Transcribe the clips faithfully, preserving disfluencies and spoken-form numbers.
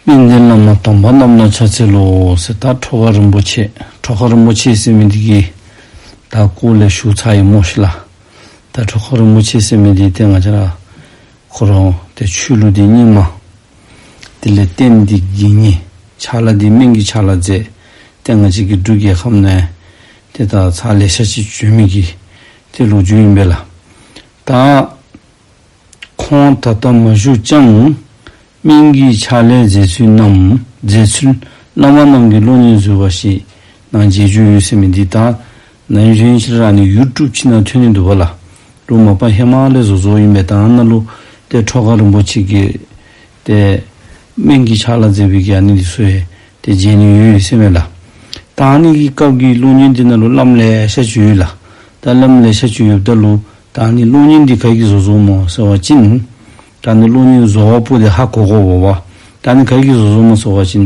སྨན་བསྟེན་བླ་མ་དམ་པ་རྣམས་ལ་ཕྱག་འཚལ་ལོ་ཟེར། ད་ཁྲོ་དགའ་རིན་པོ་ཆེ། ཁྲོ་དགའ་རིན་པོ་ཆེ་ཟེར་མི་འདི་གི་ད་སྐོར་ལས་ཞུ་ཚར་ཡི་སྨོ་ཤིག་ལགས། ད་ཁྲོ་དགའ་རིན་པོ་ཆེ་ཟེར་མི་འདི་ཏེ་ང་བཅས་ར་ཁོ་ར་ཏེ་ཆོས་ལུགས་འདི་རྙིང་མ། དེ་ལས་རྟེན་འདི་དགེ་བསྙེན། ཕྱག་ལཱ་འདི་སྨན་གྱི་ཕྱག་ལཱ་མཛད། ཏེ་ང་བཅས་ཀྱི་འབྲུག་རྒྱལ་ཁབ་ནང་ཏེ་ད་ཚར་ལེ་ཤ་ཅིག་བྱོན་མི་གི་ཏེ་ལོ་རྒྱུས་ཨིན་པས་ལགས། ད་ཁོང་ད་ལྟ་མ་བཞུགས་ཀྱང་སྨན་གྱི་ཕྱག་ལཱ་མཛད་ཚུལ་རྣམས་མཛད་ཚུལ་བླ་མ་རྣམས་ཀྱི་གློག་བརྙན་བཟོས་པ་ཞིག་ནང་མཇལ་རྒྱུ་ཡོད་ཟེར་མི་འདི་ད་ནཱ་ཡོད་ཤིག་ལགས། ཨ་ནི་ཡུ་ཊུབ་ཅིག་ནང་ཐོན་ནི་འདུག་པ་ལགས། ལོ་མ་པ་ཧེ་མ་ལས་བཟོ་བཟོཝ་ཨིན་པས། ད་ནཱ་ལུ་ཏེ་ཁྲོ་དགའ་རིན་པོ་ཆེ་གིས་ཏེ་སྨན་གྱི་ཕྱག་ལཱ་མཛད་པའི་གི་ཨ་ནི་འདི་ཚུ་ཡང་ཏེ་མཇལ་ནི་ཡོད་ཟེར་མས་ལགས། ད་ཨ་ནི་གི་སྐབས་ཀྱི་གློག་བརྙན་འདི་ནང་ལུ་བླམ་ལེ་ཤ་ཅིག་ཡོད་ལགས། ད་བླམ་ལེ་ཤ་ཅིག་ཡོདཔ་ད་ལུ་ད་ཨ་ནི་གློག་བརྙན་འདི་ག་གིས་བཟོ་བཟོཝ་སྨོ་ཟེར་བ་ཅིན་ད་ཨ་ནི་གློག་བརྙན་བཟོ་བ་པོ་འདི་ཧ་གོ་དགོ་པས། ད་ཨ་ནི་ག་གིས་བཟོ་བཟོཝ་སྨོ་ཟེར་བ་ཅིན་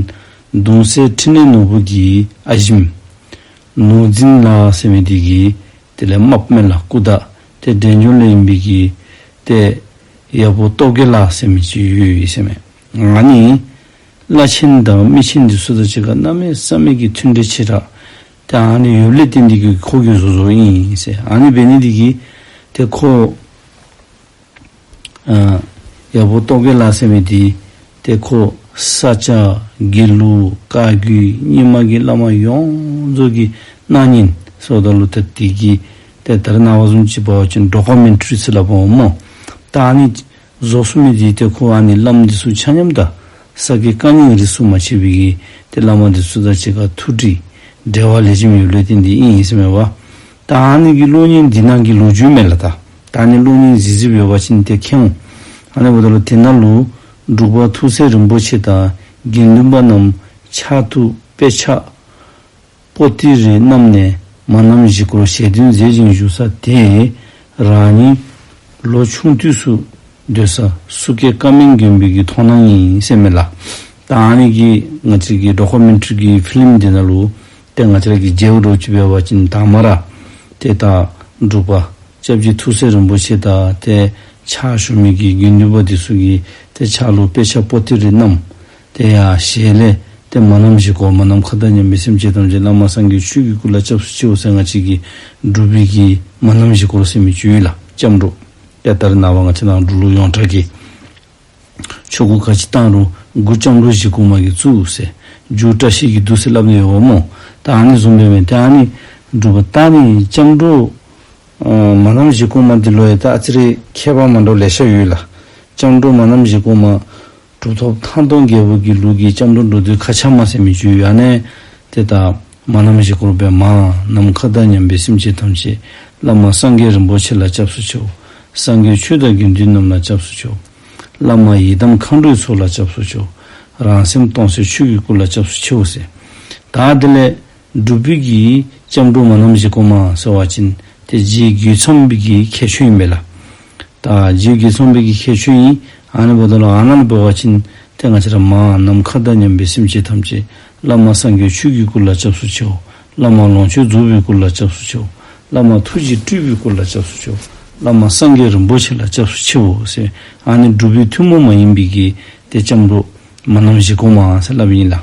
གདུང་སྲས་འཕྲིན་ལས་ནོར་བུ་གི་ཨ་ཞེམོ་ནོར་འཛིན་ལགས་ཟེར་མི་འདི་གིས་དེ་ལས་མ་པ་མེན་ལགས། སྐུ་བདག་ཏེ་འབྲས་ལྗོངས་ལས་ཨིན་པའི་གི་ཏེ་ཡབ་བུ་སྟོབས་རྒྱས་ལགས་ཟེར་མི་ཅིག་ཡོད་ཟེར་མས། ཨ་ནི་བླ་ཆེན་དང་མི་ཆེན་འདི་ཚུ་དང་གཅིག་ཁར་གནམ་མེད་ས་མེད་ཀྱི་མཐུན་འབྲེལ་ཆེ་དྲགས། ཏེ་ཨ་ནི་ཡོདཔ་ལས་བརྟེན་ཏེ་གིས་ཁོ་གིས་བཟོ་བཟོཝ་ཨིན་ཟེར། ཨ་ནི་འབད་ནི་འདི་གིས་ཏེ་ཁོ་ཨ་ཡབ་བུ་སྟོབས་རྒྱས་ལགས་ཟེར་མི་འདི་ཏེ་ཁོ་ས་སྐྱ་དགེ་ལུགས་བཀའ་བརྒྱུད་རྙིང་མ་གི་བླ་མ་ཡོངས་རྫོགས་ཀྱི་སྣང་བརྙན་ཟེརཝ་ད་ལུ་ཏེ་དེ་གི་ཏེ་ད་རེས་ནངས་པ་བཟུམ་ཅིག་འབད་བ་ཅིན་ཌོ་ཀུ་མེན་ཊ་རི་ཟེར་སླབ་འོང་སྨོ། ད་ཨ་ནི་བཟོ་ཚུགས་མི་འདི་ཏེ་ཁོ་ཨ་ནི་བླམ་འདི་ཚུ་ཆ་མཉམ་ད་ས་དགེ་བཀའ་རྙིང་རིས་སུ་མ་ཆད་པའི་གི་ཏེ་བླ་མ་འདི་ཚུ་དང་གཅིག་ཁར་ཐུགས་འདྲིས་འབྲེལ་བ་ལེགས་ཤོམ་ཡོདཔ་ལས་བརྟེན་ཏེ་ཨིན་ཟེར་མས་པ། ད་ཨ་ནི་གི་གློག་བརྙན་འདི་ནང་གི་ལོ་རྒྱུས་མས་ལགས། ད་ད་ཨ་ནི་གློག་བརྙན་གཟིགས་གཟིགསཔ་ཡོད་པ་ཅིན་ཏེ་མཁྱེན་འོང་། ཨ་ནི་འབདཝ་ད་ལུ་དེ་ནང་ལུ་འབྲུག་པ་ཐུགས་སྲས་རིན་པོ་ཆེ་དང་དགེ་འདུན་པ་རྣམས་ཕྱག་ཏུ་དཔེ་ཆ་པོ་ཏི་རེ་བསྣམས་ནས་མ་ཎི་བཞི་སྐོར་ཞལ་འདོན་མཛད་ཅིང་བཞུགས་ས་དེ་རང་ཉིད་ལོ་ཆུང་དུས་སུ་སྡོད་ས་སུ་ཀེ་ཀ་མན་དགོན་པའི་གི་མཐོང་སྣང་ཨིན་ཟེར་མས་ལགས། ད་ཨ་ནི་གི་ང་བཅས་ཀྱི་ཌོ་ཀུ་མེན་ཊ་རི་གི་ཕི་ལིམ་འདི་ནང་ལུ་ཏེ་ང་བཅས་ར་གིས་མཇལཝ་འདྲཝ་ཅིག་འབད་བ་ཅིན་དང་པ་ར་ཏེ་ད་འབྲུག་པ་སྐྱབས་རྗེ་ཐུགས་སྲས་རིན་པོ་ཆེ་དང་ཏེ་ཕྱག་ཞུ་མི་གི་དགེ་འདུན་པ་འདི་ཚུ་གིས་ཏེ་ཕྱག་ལུ་དཔེ་ཆ་པོ་ཏི་རེ་བསྣམས། ཏེ་ཡར་ཞལ་ལས་ཏེ་མ་ཎི་བཞི་སྐོར། མ་ཎི་མཁའ་དང་མཉམ་པའི་སེམས་ཅན་ཐམས་ཅད། བླ་མ་སངས་རྒྱས་ཆོས་ཀྱི་སྐུ་ལ་སྐྱབས་སུ་མཆིའོ་ཟེར་ང་བཅས་ཀྱི་འབྲུག་པའི་གི་མ་ཎི་བཞི་སྐོར་ཟེར་མི་ཅིག་ཡོད་ལགས། སྐྱབས་འགྲོ། ཏེ་ད་རེས་ནངས་པ་ང་བཅས་ནང་འབྲུག་ལུ་ཡོངས་གྲགས་ཀྱི་ཆོ་ག་ག་ཅི་བཏང་རུང་མགུ་སྐྱབས་འགྲོ་བཞི་སྐོར་མ་གིས་བཙུགས་ཟེར། མཇུག་བཀྲ་ཤིས་ཀྱིས་བསྡུ་ཟེར་སླབ་ནི་ཡོདཔ་སྨོ། ད་ཨ་ནི་བཟུམ་སྦེ་མས། ཏེ་ཨ་ནི་འབྲུག་པ་ད་ཨ་ནི་སྐྱབས་འགྲོ་ཨ་མ་ཎི་བཞི་སྐོར་མ་འདི་ལུ་ཡང་ད་ཨ་ཙི་རེ་ཁྱད་པར་མ་འདྲཝ་ལེ་ཤ་ཡོད་ལགས། སྐྱབས་འགྲོ་མ་ཎི་བཞི་སྐོར་མ་གྲུབ་ཐོབ་ཐང་སྟོང་རྒྱལ་པོ་གི་ལུགས་ཀྱི་སྐྱབས་འགྲོ་འགྲོ་འདོད་མཁའ་ཁྱབ་མ་ཟེར་མི་ཅིག་ཡོད། ཨ་ནི་ཏེ་ད་མ་ཎི་བཞི་སྐོར་སྦེ། མ་ནམ་མཁའ་དང་མཉམ་པའི་སེམས་ཅན་ཐམས་ཅད། བླ་མ་སངས་རྒྱས་རིན་པོ་ཆེ་ལ་སྐྱབས་སུ་མཆིའོ། སངས་རྒྱས་ཆོས་དང་དགེ་འདུན་རྣམས་ལ་སྐྱབས་སུ་མཆིའོ། བླ་མ་ཡི་དམ་མཁའ་འགྲོའི་ཚོགས་ལ་སྐྱབས་སུ་མཆིའོ། རང་སེམས་སྟོང་གསལ་ཆོས་ཀྱི་སྐུ་ལ་སྐྱབས་སུ་མཆིའོ་ཟེར། ད་དེ་ལས་འབྲུག་པའི་གི་སྐྱབས་འགྲོ་མ་ཎི་བཞི་སྐོར་མ་ཟེར་བ་ཅིན་ཏེ་རྗེ་རྒོད་ཚང་པའི་གི་ཁྱད་ཆོས་ཨིན་པས་ལགས། ད་རྗེ་རྒོད་ཚང་པའི་གི་ཁྱད་ཆོས་ཨིན། ཨ་ནི་འབདཝ་ད་ལུ་ཨ་ནཱ་ལུ་འབད་བ་ཅིན་ཏེ་ང་བཅས་ར་མ་ནམ་མཁའ་དང་མཉམ་པའི་སེམས་ཅན་ཐམས་ཅད། བླ་མ་སངས་རྒྱས་ཆོས་ཀྱི་སྐུ་ལ་སྐྱབས་སུ་མཆིའོ། བླ་མ་ལོངས་སྤྱོད་རྫོགས་པའི་སྐུ་ལ་སྐྱབས་སུ་མཆིའོ། བླ་མ་ཐུགས་རྗེ་སྤྲུལ་པའི་སྐུ་ལ་སྐྱབས་སུ་མཆིའོ། བླ་མ་སངས་རྒྱས་རིན་པོ་ཆེ་ལ་སྐྱབས་སུ་མཆིའོ་ཟེར། ཨ་ནི་འབྲུག་པའི་ཐུན་མོང་མ་ཡིན་པའི་གི་ཏེ་སྐྱབས་འགྲོ་མ་ཎི་བཞི་སྐོར་མ་ཟེར་སླབ་ཨིན་ལགས།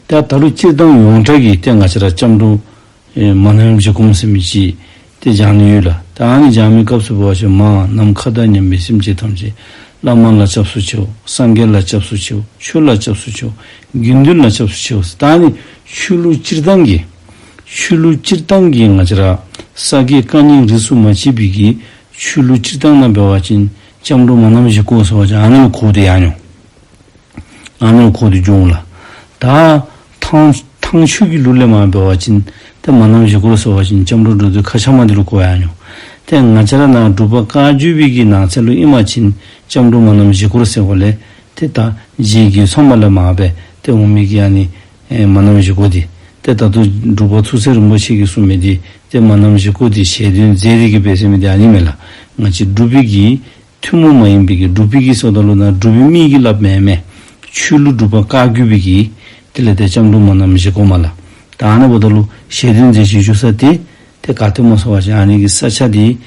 ད་ད་རུང་སྤྱིར་བཏང་ཡོངས་གྲགས་ཀྱི་ཏེ་ང་བཅས་ར་སྐྱབས་འགྲོ་ཨེ་མ་ཎི་བཞི་སྐོར་མ་ཟེར་མི་ཅིག་ཏེ་བགྱང་ནི་ཡོད་ལགས། ད་ཨ་ནི་བགྱང་མི་སྐབས་སུ་འབད་བ་ཅིན་མ་ནམ་མཁའ་དང་མཉམ་པའི་སེམས་ཅན་ཐམས་ཅད། བླ་མ་ལ་སྐྱབས་སུ་མཆིའོ། སངས་རྒྱས་ལ་སྐྱབས་སུ་མཆིའོ། ཆོས་ལ་སྐྱབས་སུ་མཆིའོ། དགེ་འདུན་ལ་སྐྱབས་སུ་མཆིའོ་ཟེར། ད་ཨ་ནི་ཆོས་ལུགས་སྤྱིར་བཏང་གི་ཆོས་ལུགས་སྤྱིར་བཏང་གི་ང་བཅས་ར་ས་དགེ་བཀའ་རྙིང་རིས་སུ་མ་ཆད་པའི་གི་ཆོས་ལུགས་སྤྱིར་བཏང་ནང་འབད་བ་ཅིན་སྐྱབས་འགྲོ་མ་ཎི་བཞི་སྐོར་ཟེར་བ་ཅིན་ཨ་ནི་གོ་སྟེ་ཡར་འགྱོ། ཨ་ནི་གོ་སྟེ་འགྱོ་འོང་ལགས། ད་ཐང་ཐང་ཆོས་ཀྱི་ལུགས་ལས་མར་འབད་བ་ཅིན་ཏེ་མ་ཎི་བཞི་སྐོར་ཟེར་བ་ཅིན་སྐྱབས་འགྲོ་འགྲོ་འདོད་མཁའ་ཁྱབ་མ་འདི་ལུ་གོ་ཡར་འགྱོ། ཏེ་ང་བཅས་ར་ནཱ་འབྲུག་པ་བཀའ་བརྒྱུད་པའི་གི་ནང་ཚན་ལུ་ཨིན་པ་ཅིན་སྐྱབས་འགྲོ་མ་ཎི་བཞི་སྐོར་ཟེར་བ་ལས་ཏེ་ད་རྗེ་རྒོད་ཚང་པ་ལས་མར་སྦེ་ཏེ་འོང་མི་གི་ཨ་ནི་ཨེ་མ་ཎི་བཞི་སྐོར་འདི་ཏེ་ད་ལྟོ་འབྲུག་པ་ཐུགས་སྲས་རིན་པོ་ཆེ་གིས་གསུངས་མི་འདི་ཏེ་མ་ཎི་བཞི་སྐོར་འདི་ཞལ་འདོན་མཛད་དེ་གིས་སྦེ་ཟེར་མི་འདི་ཨ་ནི་མས་ལགས། ང་བཅས་འབྲུག་པའི་གི་ཐུན་མོང་མ་ཡིན་པའི་གི་འབྲུག་པའི་གི་ཟེརཝ་ད་ལུ་ནཱ་འབྲུག་པའི་མི་གིས་སླབ་མེན་མས། ཆོས་ལུགས་འབྲུག་པ་བཀའ་བརྒྱུད་པའི་གི་དེ་ལས་ཏེ་སྐྱབས་འགྲོ་མ་ཎི་བཞི་སྐོར་མ་ལགས། ད་ཨ་ནི་འབདཝ་ད་ལུ་ཞལ་འདོན་མཛད་ཅིང་བཞུགས་ས་དེ་ཏེ་ག་ཏེ་སྨོ་ཟེར་བ་ཅིན་ཨ་ནི་གི་ས་ཆ་འདི་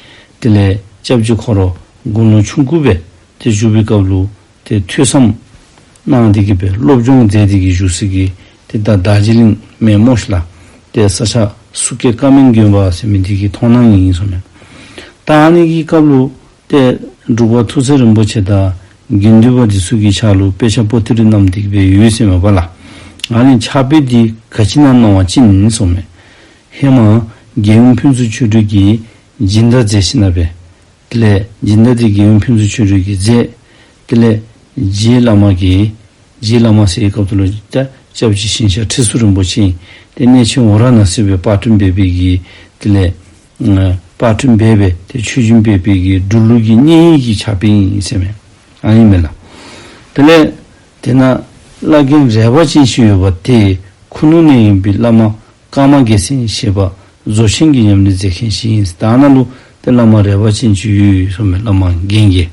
དེ་ལས་སྐྱབས་རྗེ་ཁོ་ར་དགུང་ལོ་ཆུང་ཀུ་སྦེ་ཏེ་བཞུགས་པའི་སྐབས་ལུ་ཏེ་ཐོས་བསམ་ གནང་སྟེ་གི་སྦེ་སློབ་སྦྱོང་མཛད་དེ་གི་བཞུགས་ས་གི་ཏེ་ད་རྡོ་རྗེ་གླིང་མེན་སྨོ་ཤིག་ལགས། ཏེ་ས་ཆ་སུ་སྐྱེ་ཀ་མན་དགོན་པ་ཟེར་མི་འདི་གི་མཐོང་སྣང་ཨིན་ཟེར་མས། ད་ཨ་ནི་གི་སྐབས་ལུ་ཏེ་འབྲུག་པ་ཐུགས་སྲས་རིན་པོ་ཆེ་དང་དགེ་འདུན་པ་འདི་ཚུ་གི་ཕྱག་ལུ་དཔེ་ཆ་པོ་ཏི་རུ་བསྣམས་ཏེ་གི་སྦེ་ཡོད་ཟེར་མས་པ་ལགས། ཨ་ནི་ཕྱག་དཔེ་འདི་ག་ཅི་ནང་གནང་བ་ཅིན་ཟེར་མས། ཧེ་མ་རྒྱལ་ཡུམ་ཕུན་ཚོགས་ཆོས་སྒྲོན་གྱིས་སྦྱིན་བདག་མཛད་ཞིནམ་ལས་སྦེ། དེ་ལས་སྦྱིན་བདག་འདི་རྒྱལ་ཡུམ་ཕུན་ཚོགས་ཆོས་སྒྲོན་གྱིས་མཛད། དེ་ལས་རྗེ་བླ་མ་གིས་རྗེ་བླ་མ་ཟེར་བའི་སྐབས་སུ་ལུ་ད་སྐྱབས་རྗེ་ཞིང་གཤེགས་ཁྲི་ཟུར་རིན་པོ་ཆེ་ཨིན། ཏེ་གནས་ཆེན་ཝཱ་ར་ཎ་སི་སྦེ་པར་སྐྲུན་འབད་བའི་གི་དེ་ལས་ཨ་པར་སྐྲུན་འབད་སྦེ་ཏེ་ཆོས་རྒྱུན་འབད་བའི་གི་འབྲུག་ལུགས་ཀྱི་བསྙེན་གཡས་ཀྱི་ཕྱག་དཔེ་ཨིན་ཟེར་མས། ཨ་ནི་མས་ལགས། དེ་ལས་དེ་ན་བླ་རྒན་རས་པ་ཅན་ཅིག་ཡོད་པ་དེ་ཁུ་ནུ་ནས་ཡིན་པའི་བླ་མ་ཀརྨ་རྒྱལ་མཚན་ཞེས་པ་རྫོགས་ཆེན་གྱི་ཉམས་ལེན་མཛད་མཁན་ཞིག་ཨིན། ད་ནཱ་ལུ་ཏེ་བླ་མ་རས་པ་ཅན་ཅིག་ཡོད་ཟེར་མས། བླ་མ་རྒན་གྱི་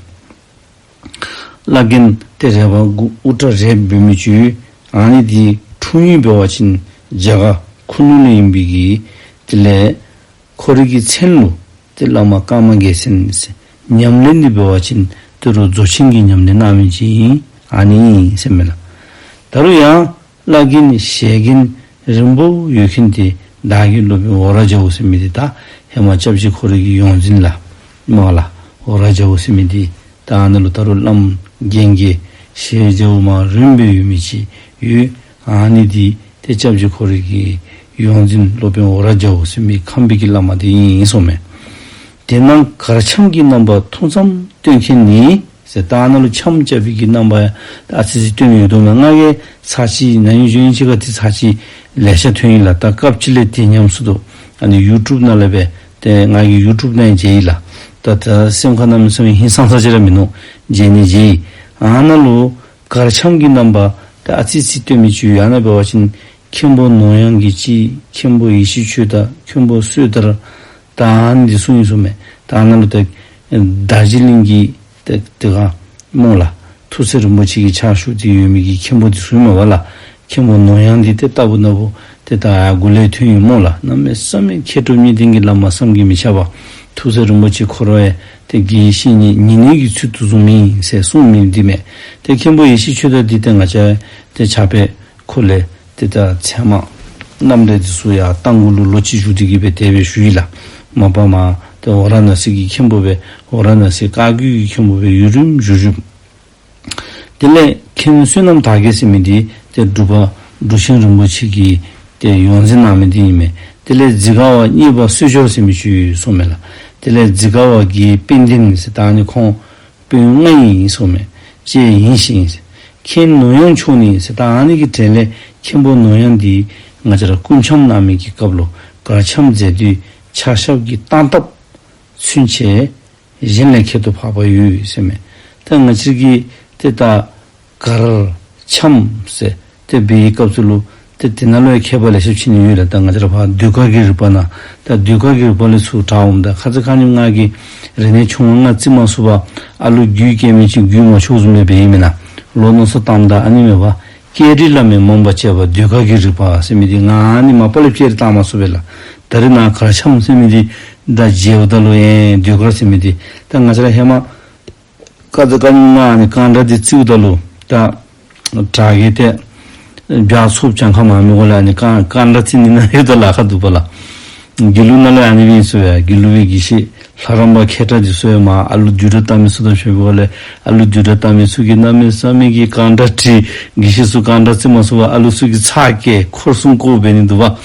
བླ་རྒན་ཏེ་རས་པ་གུ་དབུ་སྐྲ་རས་པ་འབད་མི་ཅིག་ཡོད། ཨ་ནི་འདི་འཁྲུངས་ཡུལ་འབད་བ་ཅིན་རྒྱ་གར་ཁུ་ནུ་ལུ་ཨིན་པའི་གི་དེ་ལས་ཁོ་རའི་གི་མཚན་ལུ་ཏེ་བླ་མ་ཀརྨ་རྒྱལ་མཚན་ཟེར། ཉམས་ལེན་འདི་འབད་བ་ཅིན་ད་རུང་རྫོགས་ཆེན་གྱི་ཉམས་ལེན་གནང་མི་ཅིག་ཨིན། ཨ་ནི་ཨིན་ཟེར་མས་ལགས། ད་རུང་ཡང་བླ་རྒན་ཞལ་རྒྱན་རིང་པོ་ཡོད་མཁན་དེ་བདག་གི་སློབ་དཔོན་ཝཱ་ར་རྒྱལ་པོ་ཟེར་མི་འདི་ད་ཧེ་མ་སྐྱབས་རྗེ་ཁོ་རའི་གི་ཡོངས་འཛིན་ལགས། མ་ལགས། ཝཱ་ར་རྒྱལ་པོ་ཟེར་མི་འདི་ད་ཨ་ནཱ་ལུ་ད་རུང་བླམ་རྒན་གྱི་ཞལ་རྒྱལ་པོ་མ་རིང་སྦེ་ཡོད་མི་ཅིག་ཡོད། ཨ་ནི་འདི་ཏེ་སྐྱབས་རྗེ་ཁོ་རའི་གི་ཡོངས་འཛིན་སློབ་དཔོན་ཝཱ་ར་རྒྱལ་པོ་ཟེར་མི་ཁམས་པའི་གི་བླ་མ་འདི་ཨིན་ཟེར་མས། དེ་ནང་གར་འཆམ་གྱི་རྣམ་པ་ཐུང་ཙམ་སྟོན་མཁན་ནི་ཟེར། ད་ནཱ་ལུ་འཆམ་རྐྱབ་པའི་གི་རྣམ་པ་ཡང་ད་ཨ་ཙི་ཙི་སྟོན་ཡོད་དོ་མས། ང་གིས་ཚར་གཅིག་ན་ཡུན་ཞུ་ཡིན་ཅིག་ཁར་ཏེ་ཚར་གཅིག་ལེ་ཤ་ཐོན་ཡི་ལགས། ད་སྐབས་ཅིག་ལས་དེ་ཉམས་སུ་དོ། ཨ་ནི་ཡུ་ཊུབ་ནང་ལས་སྦེ་ཏེ་ང་གི་ཡུ་ཊུབ་ནང་མཇལ་ཡི་ལགས། ད་ད་སེམས་ཁར་གནམ་མེད་ས་མེད་ཧིང་སངས་ས་ཅིག་ར་མིན་ནུག། མཇལ་ནི་མཇལ་ཡི། ཨ་ནཱ་ལུ་གར་འཆམ་གྱི་རྣམ་པ་ད་ཨ་ཙི་ཙི་སྟོན་མི་ཅིག་ཡོད། ཨ་ནཱ་འབད་བ་ཅིན་མཁན་པོ་ནོར་གཡང་གི་གཅིག། མཁན་པོ་ཡེ་ཤེས་ཆོས་དར། མཁན་པོ་བསོད་དར། ད་ཨ་ནི་འདི་ཚུ་ཨིན་ཟེར་མས། ད་ནཱ་ལུ་ད་རྡོ་རྗེ་གླིང་གི་ཏེ་དེ་སྒང་སྨོ་ལགས། ཐུགས་སྲས་རིན་པོ་ཆེ་གི་ཕྱག་ཞུ་སྟེ་ཡོད་མི་གི་མཁན་པོ་འདི་ཚུ་ཨིན་མས་པ་ལགས། མཁན་པོ་ནོར་གཡང་འདི་ཏེ་ལྟ་བུ་ན་བུ་ཏེ་ད་ཡར་འགོ་ལས་ཐོན་ཡི་སྨོ་ལགས། གནམ་མེད་ས་མེད་མཁས་གྲུབ་གཉིས་ལྡན་གྱི་བླ་མ་བསམ་གྱིས་མི་ཁྱབ་པ། ཐུགས་སྲས་རིན་པོ་ཆེ་ཁོ་ར་ཡང་ཏེ་དགེ་བཤེས་གཉེན་ཉེ་གནས་ཀྱི་ཚུལ་དུ་བཟུང་མི་ཨིན་ཟེར་གསུངས་མི་འདི་མས། ཏེ་མཁན་པོ་ཡེ་ཤེས་ཆོས་དར་འདི་ཏེ་ང་བཅས་ཏེ་ཕྱག་དཔེ་ཁོ་ལས་ཏེ་ད་ཚད་མ་རྣམ་འགྲེལ་འདི་ཚུ་ཡང་རྟ་མགོ་ལུ་ལོ་གཅིག་བཞུགས་ཏེ་གི་སྦེ་དེ་སྦེ་ཞུ་ཡི་ལགས། མ་པ་མར་ཏེ་ཝཱ་ར་ཎ་སི་གི་མཁན་པོ་སྦེ་ཝཱ་ར་ཎ་སི་བཀའ་བརྒྱུད་ཀྱི་མཁན་པོ་སྦེ་ཡུན་རིངམོ་བཞུགས་བཞུགས། དེ་ལས་མཁན་བསོད་ནམས་དར་རྒྱས་ཟེར་མི་འདི་ཏེ་འབྲུག་པ་འབྲུག་ཆེན་རིན་པོ་ཆེ་གི་ཏེ་ཡོངས་འཛིན་གནང་མི་འདི་ཨིན་མས། དེ་ལས་འཛི་སྒར་བ་གཉེར་པ་བསོད་སྦྱོར་ཟེར་མི་ཅིག་ཡོད་ཟེར་མས་ལགས། དེ་ལས་འཛི་སྒར་བ་གི་དཔལ་ལྡན་ཟེར་ད་ཨ་ནི་ཁོང་དཔོན་ལྔ་ཨིན་ཟེར་མས། ཅིག་ཨིན་ཞིང་མཁན་ནོར་གཡང་མཆོག་ནི་ཟེར་ད་ཨ་ནི་གི་གྲས་ལས་མཁན་པོ་ནོར་གཡང་འདི་ང་བཅས་ར་སྐུ་འཆམ་གནང་མི་གི་སྐབས་ལུ་གར་འཆམ་མཛད་དུས་ཕྱག་ཞབས་ཀྱི་བཏང་སྟབས་ཚུན་ཆད་གཞན་ལས་ཁྱད་དུ་འཕགས་པ་ཡོད་ཟེར་མས། ད་ང་བཅས་ཀྱི་ཏེ་ད་གར་འཆམ་ཟེར་ཏེ་འབད་བའི་སྐབས་སུ་ལུ་ཏེ་དེ་ནང་ལུ་ཡང་ཁྱད་པར་ལེ་ཤ་ཕྱེ་ནི་ཡོད་ལགས། ད་ང་བཅས་ར་ཕར་ཟློས་གར་གྱི་རིག་པ་ནང་ད་ཟློས་གར་གྱི་རིག་པ་ལས་ཚུར་དྲག་འོང་། ད་ཁ་ཙ་ཁ་ཉིནམ་ང་གིས་རིག་གནས་ཆུང་ཀུ་ང་བརྩི་མ་ཚུགས་པར་ཨ་ལུ་རྒྱུད་སྐྱེ་མི་ཅིག་རྒྱུད་མ་ཆོག་བཟུམ་སྦེ་འབད་ཡི་མེན་ན། ལོག་མནོ་བསམ་བཏངམ་ད་ཨ་ནི་མས་པ། ཀེ་རི་བླ་མའི་མངོན་པར་བྱས་པ་ཟློས་གར་གྱི་རིག་པ་ཟེར་མི་འདི་ང་ཨ་ནི་མ་པ་ལས་ཕྱེ་ར་བཏང་མ་ཚུགས་པས་ལགས། ད་རེས་ནངས་གར་འཆམ་ཟེར་མི་འདི་ད་མཇལཝ་ད་ལུ་ཨེ་ཟློས་གར་ཟེར་མི་འདི་ད་ང་བཅས་ར་ཧེ་མ་ཁ་ཙ་ཁ་ཉིནམ་ང་ཨ་ནི་རྐང་སྒྲ་འདི་བརྩིཝ་ད་ལུ་ད་དྲག་གི་ཏེ་བྱཱ་ཚོགསཔ་གྱངས་ཁ་མངམ་མི་གུ་ལས་ཨ་ནི་རྐང་རྐང་སྒྲ་བརྩི་ནི་ནང་ཡོད་ད་ལཱ་ཁག་འདུག་པ་ལགས། དགེ་ལུགས་ནང་ལས་ཨ་ནི་སྦེ་ཨིན་ཟེར་བས། དགེ་ལུགས་པའི་དགེ་བཤེས་ལྷ་རམས་པ་མཁས་དྲགས་འདི་ཚུ་ཡང་མར་ཨ་ལུ་བསྡུས་གྲྭ་བལྟ་མི་ཚུ་དང་ཕྱད་པའི་སྒང་ལས་ཨ་ལུ་བསྡུས་གྲྭ་བལྟ་མི་ཚུ་གིས་གནམ་མེད་ས་མེད་ཀྱི་རྐང་སྒྲ་འཁྲིལ། དགེ་བཤེས་ཚུ་རྐང་སྒྲ་བརྩི་མ་ཚུགས་པར་ཨ་ལུ་ཚུ་གིས་ཚ་གྱང་འཁོར་སྲུང་བཀོ་འབད་ནི་འདུག་པ།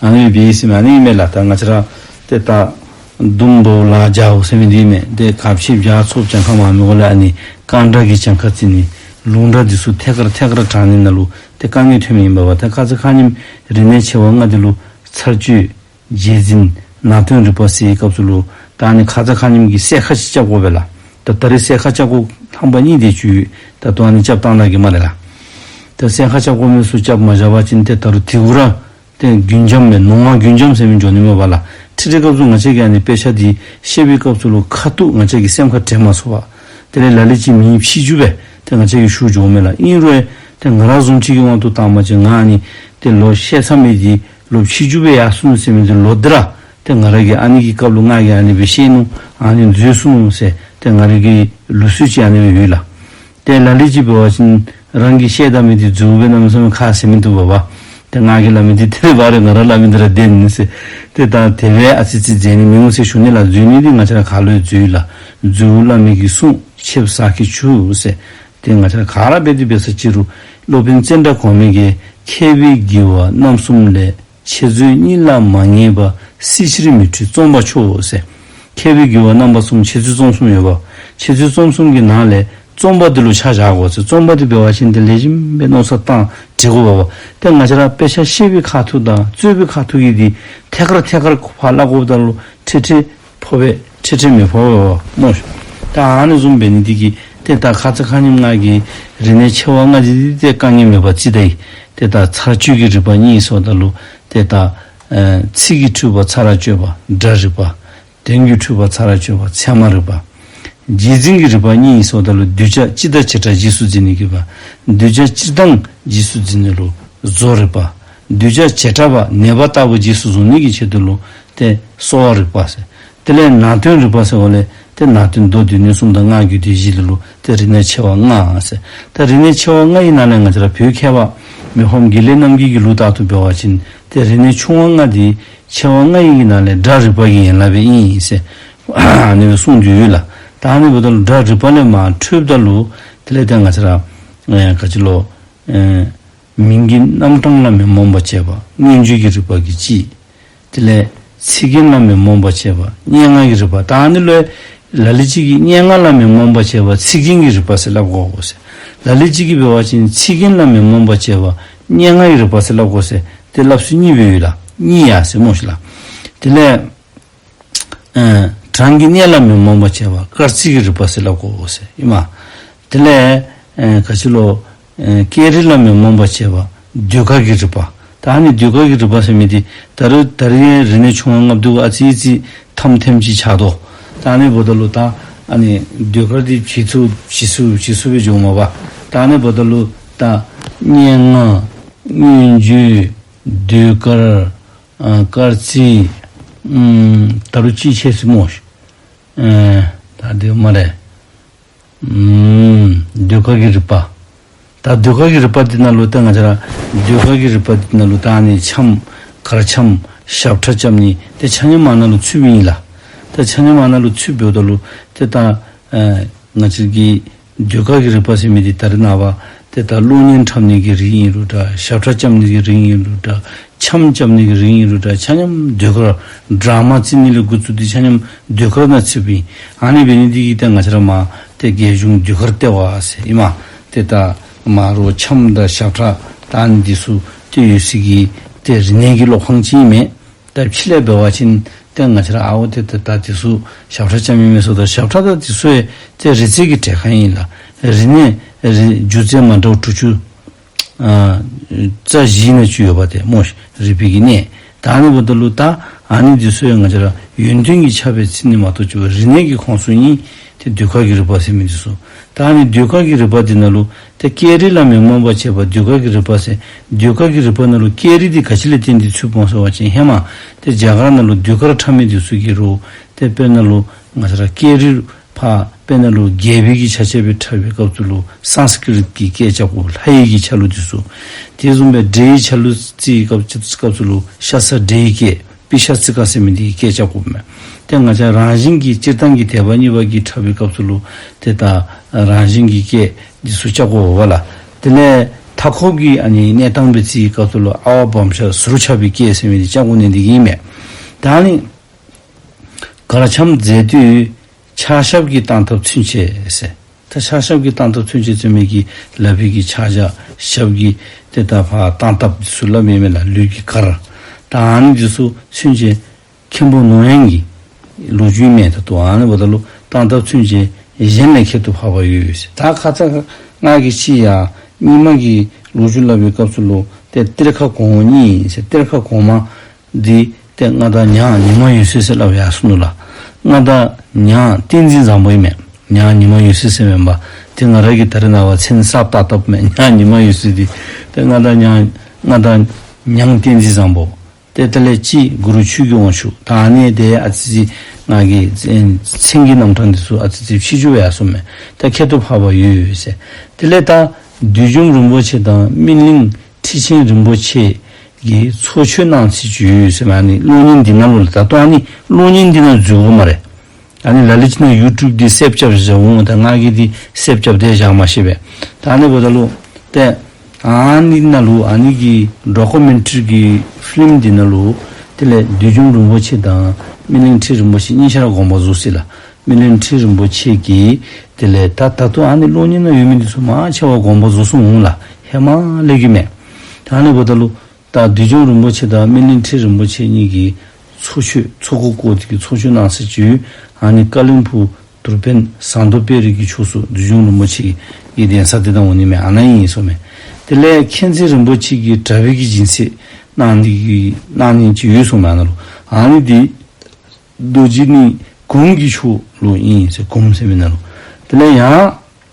ཨ་ནི་སྦེ་ཨིན་ཟེར་མས། ཨ་ནི་ཨིན་མས་ལགས། ད་ང་བཅས་ར་ཏེ་ད་ཟླུམ་པོ་ལ་རྒྱའོ་ཟེར་མི་འདི་ཨིན་མས། ཏེ་ག་ཅི་བྱཱ་ཚོགསཔ་གྱངས་ཁ་མངམ་མི་གུ་ལས་ཨ་ནི་རྐང་སྒྲ་གི་གྱངས་ཁ་བརྩི་ནི་ལུང་སྒྲ་འདི་ཚུ་ཐད་ཀར་ཐད་ཀར་དྲག་ནི་ནང་ལུ་ཏེ་དཀའ་ངལ་ཐོན་མི་ཨིན་པས་པ། ད་ཁ་ཙ་ཁ་ཉིནམ་རིག་གནས་ཆེ་བ་ལྔ་འདི་ལུ་ཚར་གཅོད་རྗེས་འཛིན་ནང་དོན་རིག་པ་ཟེར་བའི་སྐབས་སུ་ལུ་ད་ཨ་ནི་ཁ་ཙ་ཁ་ཉིནམ་གྱི་གསལ་ཁ་ཅིག་རྐྱབ་དགོ་པས་ལགས། ད་ད་རེས་གསལ་ཁ་རྐྱབ་དགོཔ་ལྷམ་པ་གཉིས་དེ་ཅིག་ཡོད། ད་ལྟོ་ཨ་ནི་རྐྱབ་བཏང་གནང་གེ་སྨ་རེ་ལགས། ད་གསལ་ཁ་རྐྱབ་དགོ་མི་ཚུ་རྐྱབ་མ་བཞག་པ་ཅིན་ཏེ་ད་རུང་དེ་གུ་ར་ཏེ་རྒྱུན་འབྱམས་མས། ནོར་ལྔ་རྒྱུན་འབྱམས་ཟེར་མི་འགྱོ་ནི་མས་པ་ལགས། ཁྲིད་ཁྲིད་སྐབས་སུ་ང་བཅས་ཀྱིས་ཨ་ནི་དཔེ་ཆ་འདི་བཤད་པའི་སྐབས་སུ་ལུ་ཁ་ཐུག་ང་བཅས་ཀྱི་སེམས་ཁར་དྲན་མ་ཚུགས་པར་དེ་ལས་ལ་ལུ་ཅིག་མི་ཕྱི་འགྱུར་སྦེ་ཏེ་ང་བཅས་ཀྱིས་ཞུ་འགྱོཝ་མས་ལགས། ཨིན་རུང་ཏེ་ང་ར་བཟུམ་ཅིག་གི་དབང་དུ་བཏང་པ་ཅིན་ང་ཨ་ནི་ཏེ་ལོག་བཤད་ཚར་མི་འདི་ལོག་ཕྱི་འགྱུར་སྦེ་ཡར་སོང་ནུག་ཟེར་མི་འདི་ལོག་འདི་ར་ཏེ་ང་ར་གིས་ཨ་ནི་གི་སྐབས་ལུ་ང་གིས་ཨ་ནི་སྦེ་བཤད་ནུག། ཨ་ནི་འཛོལ་སོང་ནུག་ཟེར་ཏེ་ང་ར་གི་ལུགས་སྲོལ་ཅིག་ཨ་ནི་སྦེ་ཡོད་ལགས། ཏེ་ལ་ལུ་ཅིག་འབད་བ་ཅིན་ རང་གིས་བཤད་ད་མི་འདི་རྫུན་སྦེ་གནམ་མེད་ས་མེད་ཁ་ཟེར་མི་འདུག་པ་བ། ཏེ་ང་གིས་སླབ་མི་འདི་དེ་སྦེ་རེ་ང་ར་སླབ་མི་འདི་ར་བདེན་ཟེར། ཏེ་ད་དེ་སྦེ་ཨ་ཙི་ཙི་མཛད་ནི་མི་འོང་ཟེར་ཞུ་ནི་ལགས། རྫུན་ནི་འདི་ང་བཅས་ར་ཁ་ལུ་རྫུན་ལགས། རྫུན་སླབ་མི་གིས་གསུངས། ཆེབ་ཟ་གིས་བྱུག་ཟེར། ཏེ་ང་བཅས་ར་ག་ར་འབད་དེ་འབད་ས་ཅི་རུང་སློབ་དཔོན་ཙནྡྲ་གོ་མི་གིས་མཁས་པའི་དགེ་བ་རྣམ་གསུམ་ལས། འཆད་རྩོད་གཉིས་ལ་མ་ངེས་པ། སྲིད་ཕྱིར་མི་འཁྲུལ་རྩོམ་པ་མཆོག་ཟེར། མཁས་པའི་དགེ་བ་རྣམ་པ་གསུམ་འཆད་རྩོད་རྩོམ་གསུམ་ཡོད་པ། འཆད་རྩོད་རྩོམ་གསུམ་གྱི་ནང་ལས་རྩོམ་པ་འདི་ལུ་ཆ་བཞག་དགོ་ཟེར། རྩོམ་པ་འདི་འབད་བ་ཅིན་ཏེ་ལེགས་ཤོམ་སྦེ་མནོ་བསམ་བཏང་བྲིས་དགོ་པ་བ། ཏེ་ང་བཅས་ར་དཔེ་ཆ་བཤད་པའི་ཁ་ཐུག་དང་རྩོད་པའི་ཁ་ཐུག་གི་འདི་ཐད་ཀར་ཐད་ཀར་ཕར་སླབ་དགོཔ་ད་ལུ་ཁྲིག་ཁྲི་ཕོག་པས་ཁྲིག་ཁྲི་མི་ཕོག་པས་སྨོ། ད་ཨ་ནི་བཟུམ་འབད་ནི་འདི་གིས་ཏེ་ད་ཁ་ཙ་ཁ་ཉིནམ་ང་གིས་རིག་གནས་ཆེ་བ་ལྔ་འདི་ཏེ་དཀའ་ངལ་མེད་པར་རྩིས་ད་ཡི། ཏེ་ད་ཚར་གཅོད་ཀྱི་རིག་པ་གཉིས་ཟེརཝ་ད་ལུ་ཏེ་ད་ཨེ་ཚིག་གིས་འཁྲུལ་པ་ཚར་གཅོད་པ་སྒྲ་རིག་པ། དོན་གྱིས་འཁྲུལ་པ་ཚར་གཅོད་པ་ཚད་མ་རིག་པ། རྗེས་འཛིན་གྱི་རིག་པ་གཉིས་ཟེརཝ་ད་ལུ་གདུལ་བྱ་སྤྱི་དང་བྱེ་བྲག་རྗེས་སུ་འཛིན་ནི་གི་པ། གདུལ་བྱ་སྤྱིར་བཏང་རྗེས་སུ་འཛིན་ནི་ལུ་བཟོ་རིག་པ། གདུལ་བྱ་བྱེ་བྲག་པ་ནེ་པ་ལྟ་བུ་རྗེས་སུ་བཟུང་ནི་གི་ཆེད་དུ་ལུ་ཏེ་གསོ་བ་རིག་པ་ཟེར། དེ་ལས་ནང་དོན་རིག་པ་ཟེརཝ་ལས་ཏེ་ནང་དོན་མདོ་སྡེ་སྣོད་གསུམ་དང་སྔགས་རྒྱུད་སྡེ་བཞི་འདི་ལུ་ཏེ་རིག་གནས་ཆེ་བ་ལྔ་ཟེར། ད་རིག་གནས་ཆེ་བ་ལྔ་ཡི་ནང་ལས་ང་བཅས་ར་བོད་མཁས་པ་མི་ཕམ་དགེ་ལེགས་རྣམ་རྒྱལ་གྱི་ལུགས་ལྟར་དུ་འབད་བ་ཅིན་ཏེ་རིག་གནས་ཆུང་བ་ལྔ་འདི་ཆེ་བ་ལྔ་ཡི་གི་ནང་ལས་སྒྲ་རིག་པ་གི་ཡན་ལག་སྦེ་ཨིན་ཟེར་ཨ་ནི་སྦེ་གསུངས་ཏེ་ཡོད་ལགས། ད་ཨ་ནི་འབདཝ་ད་ལུ་སྒྲ་རིག་པ་ལས་མར་འཕྲོསཝ་ད་ལུ་དེ་ལས་ཏེ་ང་བཅས་ར་ཨེ་ག་ཅི་ལོ་ཨེ་མིང་གི་རྣམ་གྲངས་ལ་མི་རྨོངས་པར་བྱེད་པ་མངོན་བརྗོད་ཀྱི་རིག་པ་གིས་གཅིག། དེ་ལས་ཚིག་རྒྱན་ལ་མི་རྨོངས་པར་བྱེད་པ་སྙན་ངག་གི་རིག་པ། ད་ཨ་ནི་ལུ་ལ་ལུ་ཅིག་གིས་སྙན་ངག་ལ་མི་རྨོངས་པར་བྱེད་པ་ཚིག་རྒྱན་གྱི་རིག་པ་ཟེར་སླབ་དགོ་གོ་ཟེར། ལ་ལུ་ཅིག་གིས་འབད་བ་ཅིན་ཚིག་རྒྱན་ལ་མི་རྨོངས་པར་བྱེད་པ་སྙན་ངག་གི་རིག་པ་ཟེར་སླབ་དགོ་ཟེར། ཏེ་སླབ་སྲོལ་གཉིས་སྦེ་ཡོད་ལགས། གཉིས་ཡ་ཟེར་སྨོ་ཤིག་ལགས། དེ་ལས་ཨེ་གྲངས་ཀྱི་གནས་ལ་མི་རྨོངས་པར་བྱེད་པ་སྐར་རྩིས་ཀྱི་རིག་པ་ཟེར་སླབ་དགོ་གོ་ཟེར་ཨིན་མས། དེ་ལས་ཨེ་ག་ཅི་ལོ་ཨེ་སྐད་རིགས་ལ་མི་རྨོངས་པར་བྱེད་པ་ཟློས་གར་གྱི་རིག་པ། ད་ཨ་ནི་ཟློས་གར་གྱི་རིག་པ་ཟེར་མི་འདི་ད་རུང་ད་རུང་རིག་གནས་ཆུང་བ་ལྔ་འདི་ཨ་ཙི་ཙི་ཐམ་ཐེམ་ཅིག་ཆགས་དོ། ད་ཨ་ནི་འབདཝ་ད་ལུ་ད་ཨ་ནི་ཟློས་གར་འདི་ཇི་ཚུགས་ཇི་ཚུགས་ཇི་ཚུགས་སྦེ་འགྱོཝ་མས་པ། ད་ཨ་ནི་འབདཝ་ད་ལུ་ད་སྙན་ངག་མངོན་བརྗོད་ཟློས་གར་ཨ་སྐར་རྩིས་ཨམ་ད་རུང་ཅིག་ཆད་སོ་སྨོ་ཤིག། ཨེ་ད་དེ་སྨ་རེ། ཨམ་ཟློས་གར་གྱི་རིག་པ། ད་ཟློས་གར་གྱི་རིག་པ་འདི་ནང་ལུ་ད་ང་བཅས་ར་ཟློས་གར་གྱི་རིག་པ་འདི་ནང་ལུ་ད་ཨ་ནི་འཆམ་གར་འཆམ་ཞབས་ཁྲ་རྐྱབ་ནི་ཏེ་ཆ་མཉམ་ཨ་ནཱ་ལུ་ཚུདཔ་ཨིན་ལགས། ད་ཆ་མཉམ་ཨ་ནཱ་ལུ་ཚུདཔ་འབདཝ་ད་ལུ་ཏེ་ད་ཨེ་ང་བཅས་ཀྱི་ཟློས་གར་གྱི་རིག་པ་ཟེར་མི་འདི་ད་རེས་ནངས་པ་ཏེ་ད་གློག་བརྙན་འཁྲབ་ནི་གི་རིགས་ཨིན་རུང་འདྲ། ཞབས་ཁྲ་རྐྱབ་ནི་གི་རིགས་ཨིན་རུང་འདྲ། འཆམ་རྐྱབ་ནི་གི་རིགས་ཨིན་རུང་འདྲ། ཆ་མཉམ་ཟློས་གར་ཌ་ར་མ་རྩེད་ནི་ལས་འགོ་བཙུགས་ཏེ་ཆ་མཉམ་ཟློས་གར་ནང་ཚུདཔ་ཨིན། ཨ་ནི་འབད་ནི་འདི་གིས་ཏེ་ང་བཅས་ར་མར་ཏེ་རྒྱལ་གཞུང་ཟློས་གར་ལྟེ་བ་ཟེར་ཨིན་མས། ཏེ་ད་མར་རོགས་འཆམ་དང་ཞབས་ཁྲ་ད་ཨ་ནི་འདི་ཚུ་ཏེ་ཡོད་སའི་གི་ཏེ་རིག་གནས་ཀྱི་སློབ་ཁང་ཅིག་ཨིན་མས། ད་ཕྱི་ལས་འབད་བ་ཅིན་ཏེ་ང་བཅས་ར་ཨའོ་ཏེ་ཏེ་ད་འདི་ཚུ་ཞབས་ཁྲ་རྐྱབ་མི་མི་ཚུ་ད་ཞབས་ཁྲ་ད་འདི་ཚུ་ཡང་ཏེ་རིག་རྩལ་གྱི་གྲས་ཁར་ཨིན་ལགས། རིག་གནས་རིག་སྒྱུ་རྩལ་མ་འདྲཝ་དྲུག་ཅུ་ཨ་རྩ་བཞི་ནང་ཅིག་ཡོདཔ་ཏེ་སྨོ་ཤིག། རིག་པའི་གི་གནས། ད་ཨ་ནི་འབདཝ་ད་ལུ་ད་ཨ་ནི་འདི་ཚུ་ཡང་ང་བཅས་ར་ཡོན་ཏན་གྱི་ཆ་སྦེ་རྩི་ནི་མ་གཏོགས་ཅིག་རིག་གནས་ཀྱི་ཁོངས་སུ་ཨིན། ཏེ་ཟློས་གར་གྱི་རིག་པ་ཟེར་མི་འདི་ཚུ། ད་ཨ་ནི་ཟློས་གར་གྱི་རིག་པ་འདི་ནང་ལུ་ཏེ་སྐད་རིགས་ལ་མི་རྨོངས་པར་བྱེད་པ་ཟློས་གར་གྱི་རིག་པ་ཟེར། ཟློས་གར་གྱི་རིག་པ་ནང་ལུ་སྐད་རིགས་འདི་ག་ཅི་ལས་བརྟེན་ཏེ་ཚུདཔ་སྨོ་ཟེར་བ་ཅིན་ཧེ་མ་ཏེ་རྒྱ་གར་ནང་ལུ་ཟློས་གར་འཁྲབ་མི་འདི་ཚུ་གིས་རོགས་ཏེ་དཔེར་ན་ལུ་ང་བཅས་ར་སྐད་རིགས་ཕར་དཔེར་ན་ལུ་རྒྱལ་པོའི་གི་ཆ་བྱད་སྦེ་འཁྲབ་པའི་སྐབས་སུ་ལུ་སཾ་སྐྲྀཏ་གི་སྐད་རྐྱབ་དགོ། ལྷ་ཡི་གི་ཆ་ལུགས་འདི་ཚུ། དེ་བཟུམ་སྦེ་འདྲེ་ཡི་ཆ་ལུགས་རྩེད་སྐབས་སྐབས་སུ་ལུ་ཤ་ཟ་འདྲེ་ཡི་སྐད་པི་ཤ་ཙི་ཀ་ཟེར་མི་འདི་གི་སྐད་རྐྱབ་དགོཔ་མས། ཏེ་ང་བཅས་རང་བཞིན་གྱི་སྤྱིར་བཏང་གི་དད་པ་གཉིས་པ་གིས་འཁྲབ་པའི་སྐབས་སུ་ལུ་ཏེ་ད་རང་བཞིན་གྱི་སྐད་འདི་ཚུ་རྐྱབ་དགོ་པས་ལགས། དེ་ལས་མཐའ་འཁོབ་ཀྱི་ཨ་ནི་གནས་སྟངས་སྦེ་རྩེད་སྐབས་སུ་ལུ་ཨ་ཝ་བམ་ཤ་ཟུར་ཆག་པའི་སྐད་ཟེར་མི་འདི་རྐྱབ་དགོ་ནི་འདི་གིས་ཨིན་མས། ད་ཨ་ནི་གར་འཆམ་མཛད་དུས་ཕྱག་ཞབས་ཀྱི་བཏང་ཐབས་ཚུན་ཆད་ཟེར། ད་ཕྱག་ཞབས་ཀྱི་བཏང་ཐབས་ཚུན་ཆད་ཟེར་མི་གི་ལག་པའི་གི་ཕྱག་རྒྱ་ཞབས་ཀྱི་ཏེ་ད་ཕར་བཏང་ཐབས་འདི་ཚུ་སླབ་མི་མས་ལགས། ལུས་ཀྱི་གར། ད་ཨ་ནི་འདི་ཚུ་ཚུན་ཆད་མཁན་པོ་ནོར་དབྱངས་ཀྱི་ལོ་རྒྱུས་མས། ད་ལྟོ་ཨ་ནི་འབདཝ་ད་ལུ་བཏང་ཐབས་ཚུན་ཆད་གཞན་ལས་ཁྱད་དུ་འཕགས་པ་ཡོད་ཟེར། ད་ཁ་ཙ་ང་གིས་ཅིག་ཡང་རྙིང་མ་གི་ལོ་རྒྱུས་སླབ་པའི་སྐབས་སུ་ལུ་ཏེ་གཏེར་ཁ་གོང་འོག་གཉིས་ཟེར། གཏེར་ཁ་གོང་མ་འདི་ཏེ་མངའ་བདག་ཉང་ཉི་མ་འོད་ཟེར་ཟེར་སླབ་ཡར་སོ་ནུག་ལགས། མངའ་བདག་ཉང་བསྟན་འཛིན་བཟང་པོ་ཨིན་མས། ཉང་ཉི་མ་འོད་ཟེར་ཟེར་མེན་པ། ཏེ་ང་ར་གིས་ད་རེས་ནངས་པ་མཚན་གསརཔ་བཏགས་བཏགསཔ་མས། ཉང་ཉི་མ་འོད་ཟེར་འདི། ཏེ་མངའ་བདག་ཉང་མངའ་བདག་ཉང་བསྟན་འཛིན་བཟང་པོ། ཏེ་དེ་ལས་ཅིག་གུ་རུ་ཆོས་ཀྱི་དབང་ཕྱུག། ད་ཨ་ནི་དེ་ཨ་ཙི་ཙི་ང་གིས་མཚན་གྱི་རྣམ་གྲངས་འདི་ཚུ་ཨ་ཙི་ཙི་ཕྱེ་ཞིབ་ཡར་སོ་མས། ད་ཁྱད་དུ་འཕགས་པ་ཡོད་ཡོད་ཟེར། དེ་ལས་ད་ བདུད་འཇོམས་རིན་པོ་ཆེ་དང་སྨིན་གླིང་ཁྲི་ཆེན་རིན་པོ་ཆེ་གིས་ཚོགས་མཆོད་གནང་ཚེ་བྱོས་ཟེར་མི་ཨ་ནི་གློག་བརྙན་འདི་ནང་ལུ་ལགས། ད་ལྟོ་ཨ་ནི་གློག་བརྙན་འདི་ནང་འཛུལ་དགོ་སྨ་རེ། ཨ་ནི་ལ་ལུ་ཅིག་ནང་ཡུ་ཊུབ་འདི་སེབ་རྐྱབ་བཞག་འོང་། ད་ང་གིས་འདི་སེབ་རྐྱབ་སྟེ་བཞག་མ་ཤེས་པས། ད་ཨ་ནི་འབདཝ་ད་ལུ་ཏེ་ཨ་ནི་ནང་ལུ་ཨ་ནི་གི་ཌོ་ཀུ་མེན་ཊ་རི་གི་ཕི་ལིམ་འདི་ནང་ལུ་དེ་ལས་བདུད་འཇོམས་རིན་པོ་ཆེ་དང་སྨིན་གླིང་ཁྲི་རིན་པོ་ཆེ་གཉིས་ཆ་ར་དགོངས་པ་རྫོགས་ཅི་ལགས། སྨིན་གླིང་ཁྲི་རིན་པོ་ཆེ་གིས་དེ་ལས་ད་ད་ལྟོ་ཨ་ནི་གློག་བརྙན་ནང་ཡོད་མི་འདི་ཚུ་མང་ཆེ་བ་དགོངས་པ་རྫོགས་སོང་འོང་ལགས། ཧེ་མ་ལས་ཀྱི་མས། ད་ཨ་ནི་འབདཝ་ད་ལུ་ད་བདུད་འཇོམས་རིན་པོ་ཆེ་དང་སྨིན་གླིང་ཁྲི་རིན་པོ་ཆེ་གཉིས་ཀྱིས་ཚོགས་མཆོད་ཚོགས་འཁོར་བསྐོར་ཏེ་གི་ཚོགས་མཆོད་གནང་ཚེ་བྱོས། ཨ་ནི་ཀ་ལིམ་པོང་དུར་སྦན་ཟངས་མདོག་དཔལ་རི་གི་ཕྱོགས་སུ་བདུད་འཇོམས་རིན་པོ་ཆེ་གི་གདན་ས་དེ་ད་འོང་ནི་མས། ཨ་ནཱ་ཨིན་ཟེར་མས། དེ་ལས་མཁྱེན་བརྩེ་རིན་པོ་ཆེ་གིས་དྲག་པོའི་གི་སྦྱིན་སྲེག་གནང་ནི་གནང་ནི་ཅིག་ཡོད་ཟེར་མས་ཨ་ནཱ་ལུ། ཨ་ནི་འདི་རྡོ་རྗེ་གླིང་གུམ་གྱི་ཕྱོགས་ལུ་ཨིན་ཟེར། གུམ་ཟེར་མི་ནང་ལུ། དེ་ལས་ཡང་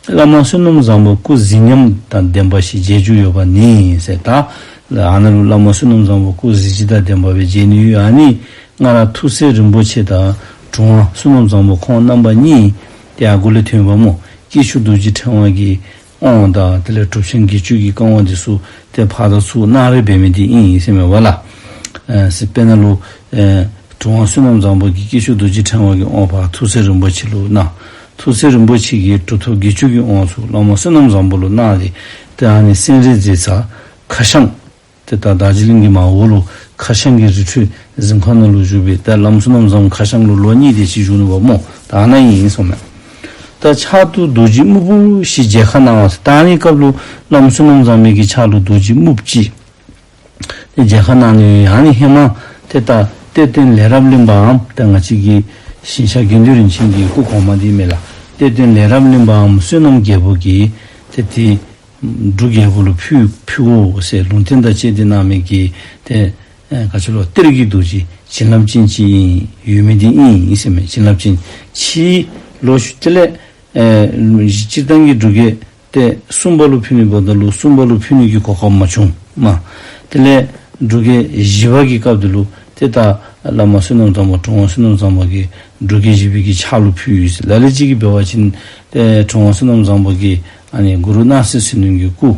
བླ་མ་བསོད་ནམས་བཟང་པོ་སྐུ་གཟི་ཉམས་དང་ལྡན་པ་ཞིག་མཇལ་རྒྱུ་ཡོད་པ་ནི་ཟེར། ད་ཨ་ནཱ་ལུ་བླ་མ་བསོད་ནམས་བཟང་པོ་སྐུ་གཟི་བརྗིད་དང་ལྡན་པ་སྦེ་མཇལ་ནི་ཡོད། ཨ་ནི་ང་ར་ཐུགས་སྲས་རིན་པོ་ཆེ་དང་དྲུང་པ་བསོད་ནམས་བཟང་པོ་ཁོང་རྣམ་པ་གཉིས་ཏེ་ཨ་གུ་ལས་ཐོན་པ་སྨོ། དཀྱིལ་ཆོག་རྡོ་རྗེ་ཕྲེང་བ་གི་དབང་དང་དེ་ལས་གྲུབ་ཆེན་བརྒྱད་ཅུ་གི་བཀའ་དབང་འདི་ཚུ་ཏེ་ཕར་དང་ཚུར་གནང་རེ་འབད་མི་འདི་ཨིན་ཟེར་མས་པ་ལགས། ཨེ་ཟེར་དཔེར་ན་ལུ་ཨེ་དྲུང་པ་བསོད་ནམས་བཟང་པོ་གིས་དཀྱིལ་ཆོག་རྡོ་རྗེ་ཕྲེང་བ་གི་དབང་ཕར་ཐུགས་སྲས་རིན་པོ་ཆེ་ལུ་གནང་། ཐུགས་སྲས་རིན་པོ་ཆེ་གིས་གྲུབ་ཐོབ་བརྒྱད་ཅུ་གི་དབང་ཚུ་བླ་མ་བསོད་ནམས་བཟང་པོ་ལུ་གནང་སྟེ་ཏེ་ཨ་ནི་སྤྱན་རས་གཟིགས་ཁ་བྱང་ཏེ་ད་དར་ཇི་ལིང་གི་མར་འོག་ལུ་ཁ་བྱང་གི་རི་ཁྲོད་གཟིམ་ཁང་ནང་ལུ་བཞུགས་པའི་ད་བླ་མ་བསོད་ནམས་བཟང་པོ་ཁ་བྱང་ལུ་ལོ་གཉིས་དེ་ཅིག་བཞུགས་ནུག་པ་སྨོ། ད་ཨ་ནཱ་ཨིན་ཟེར་མས། ད་ཕྱག་ཏུ་རྡོ་རྗེ་སྨུག་པོ་ཞིག་མཇལ་ཁ་གནང་བ་ཟེར། ད་ཨ་ནི་སྐབས་ལུ་བླ་མ་བསོད་ནམས་བཟང་པོའི་གི་ཕྱག་ལུ་རྡོ་རྗེ་སྨུགཔ་ཅིག་ཏེ་མཇལ་ཁ་གནང་ནི་ཡོད། ཨ་ནི་ཧེ་མ་ཏེ་ད་གཏེར་སྟོན་ལས་རབ་གླིང་པའམ་ད་ང་བཅས་ཀྱི་ཞིང་གཤེགས་དགེ་འདུན་རིན་ཆེན་གྱི་སྐུ་གོང་མ་འདི་མས་ལགས། གཏེར་སྟོན་ལས་རབ་གླིང་པའམ་བསོད་ནམས་རྒྱལ་པོ་གིས་ཏེ་ཏེ་འབྲུག་རྒྱལ་པོ་ལུ་ཕུལ་ཕུལ་དགོ་ཟེར་ལུང་བསྟན་དང་བཅས་ཏེ་གནང་མི་གི་ཏེ་ཨེ་ག་ཅི་ལོ་གཏེར་གྱི་རྡོ་རྗེ་བྱིན་རླབས་ཅན་ཅིག་ཨིན་ཡོད་མི་འདི་ཨིན་ཨིན་ཟེར་མས། བྱིན་རླབས་ཅན་ཅིག་ལོ་ཞུ་དེ་ལས་ཨེ་སྤྱིར་བཏང་གི་འབྲུག་རྒྱལ་ཏེ་གསུམ་པ་ལུ་ཕུལ་ནི་འབདཝ་ད་ལུ་གསུམ་པ་ལུ་ཕུལ་ནི་གི་གོ་སྐབས་མ་བྱུང་མས། དེ་ལས་འབྲུག་རྒྱལ་བཞི་པ་གི་སྐབས་འདི་ལུ་ཏེ་ད་བླ་མ་བསོད་ནམས་བཟང་པོ་དྲུང་པ་བསོད་ནམས་བཟང་པོ་གིས་འབྲུག་རྒྱལ་བཞི་པའི་གི་ཕྱག་ལུ་ཕུལ་ཡི་ཟེར། ལ་ལུ་ཅིག་གིས་འབད་བ་ཅིན་ཏེ་དྲུང་པ་བསོད་ནམས་བཟང་པོ་གིས་ཨ་ནི་གུ་རུ་སྣང་སྲིད་ཟིལ་གནོན་གྱི་སྐུ་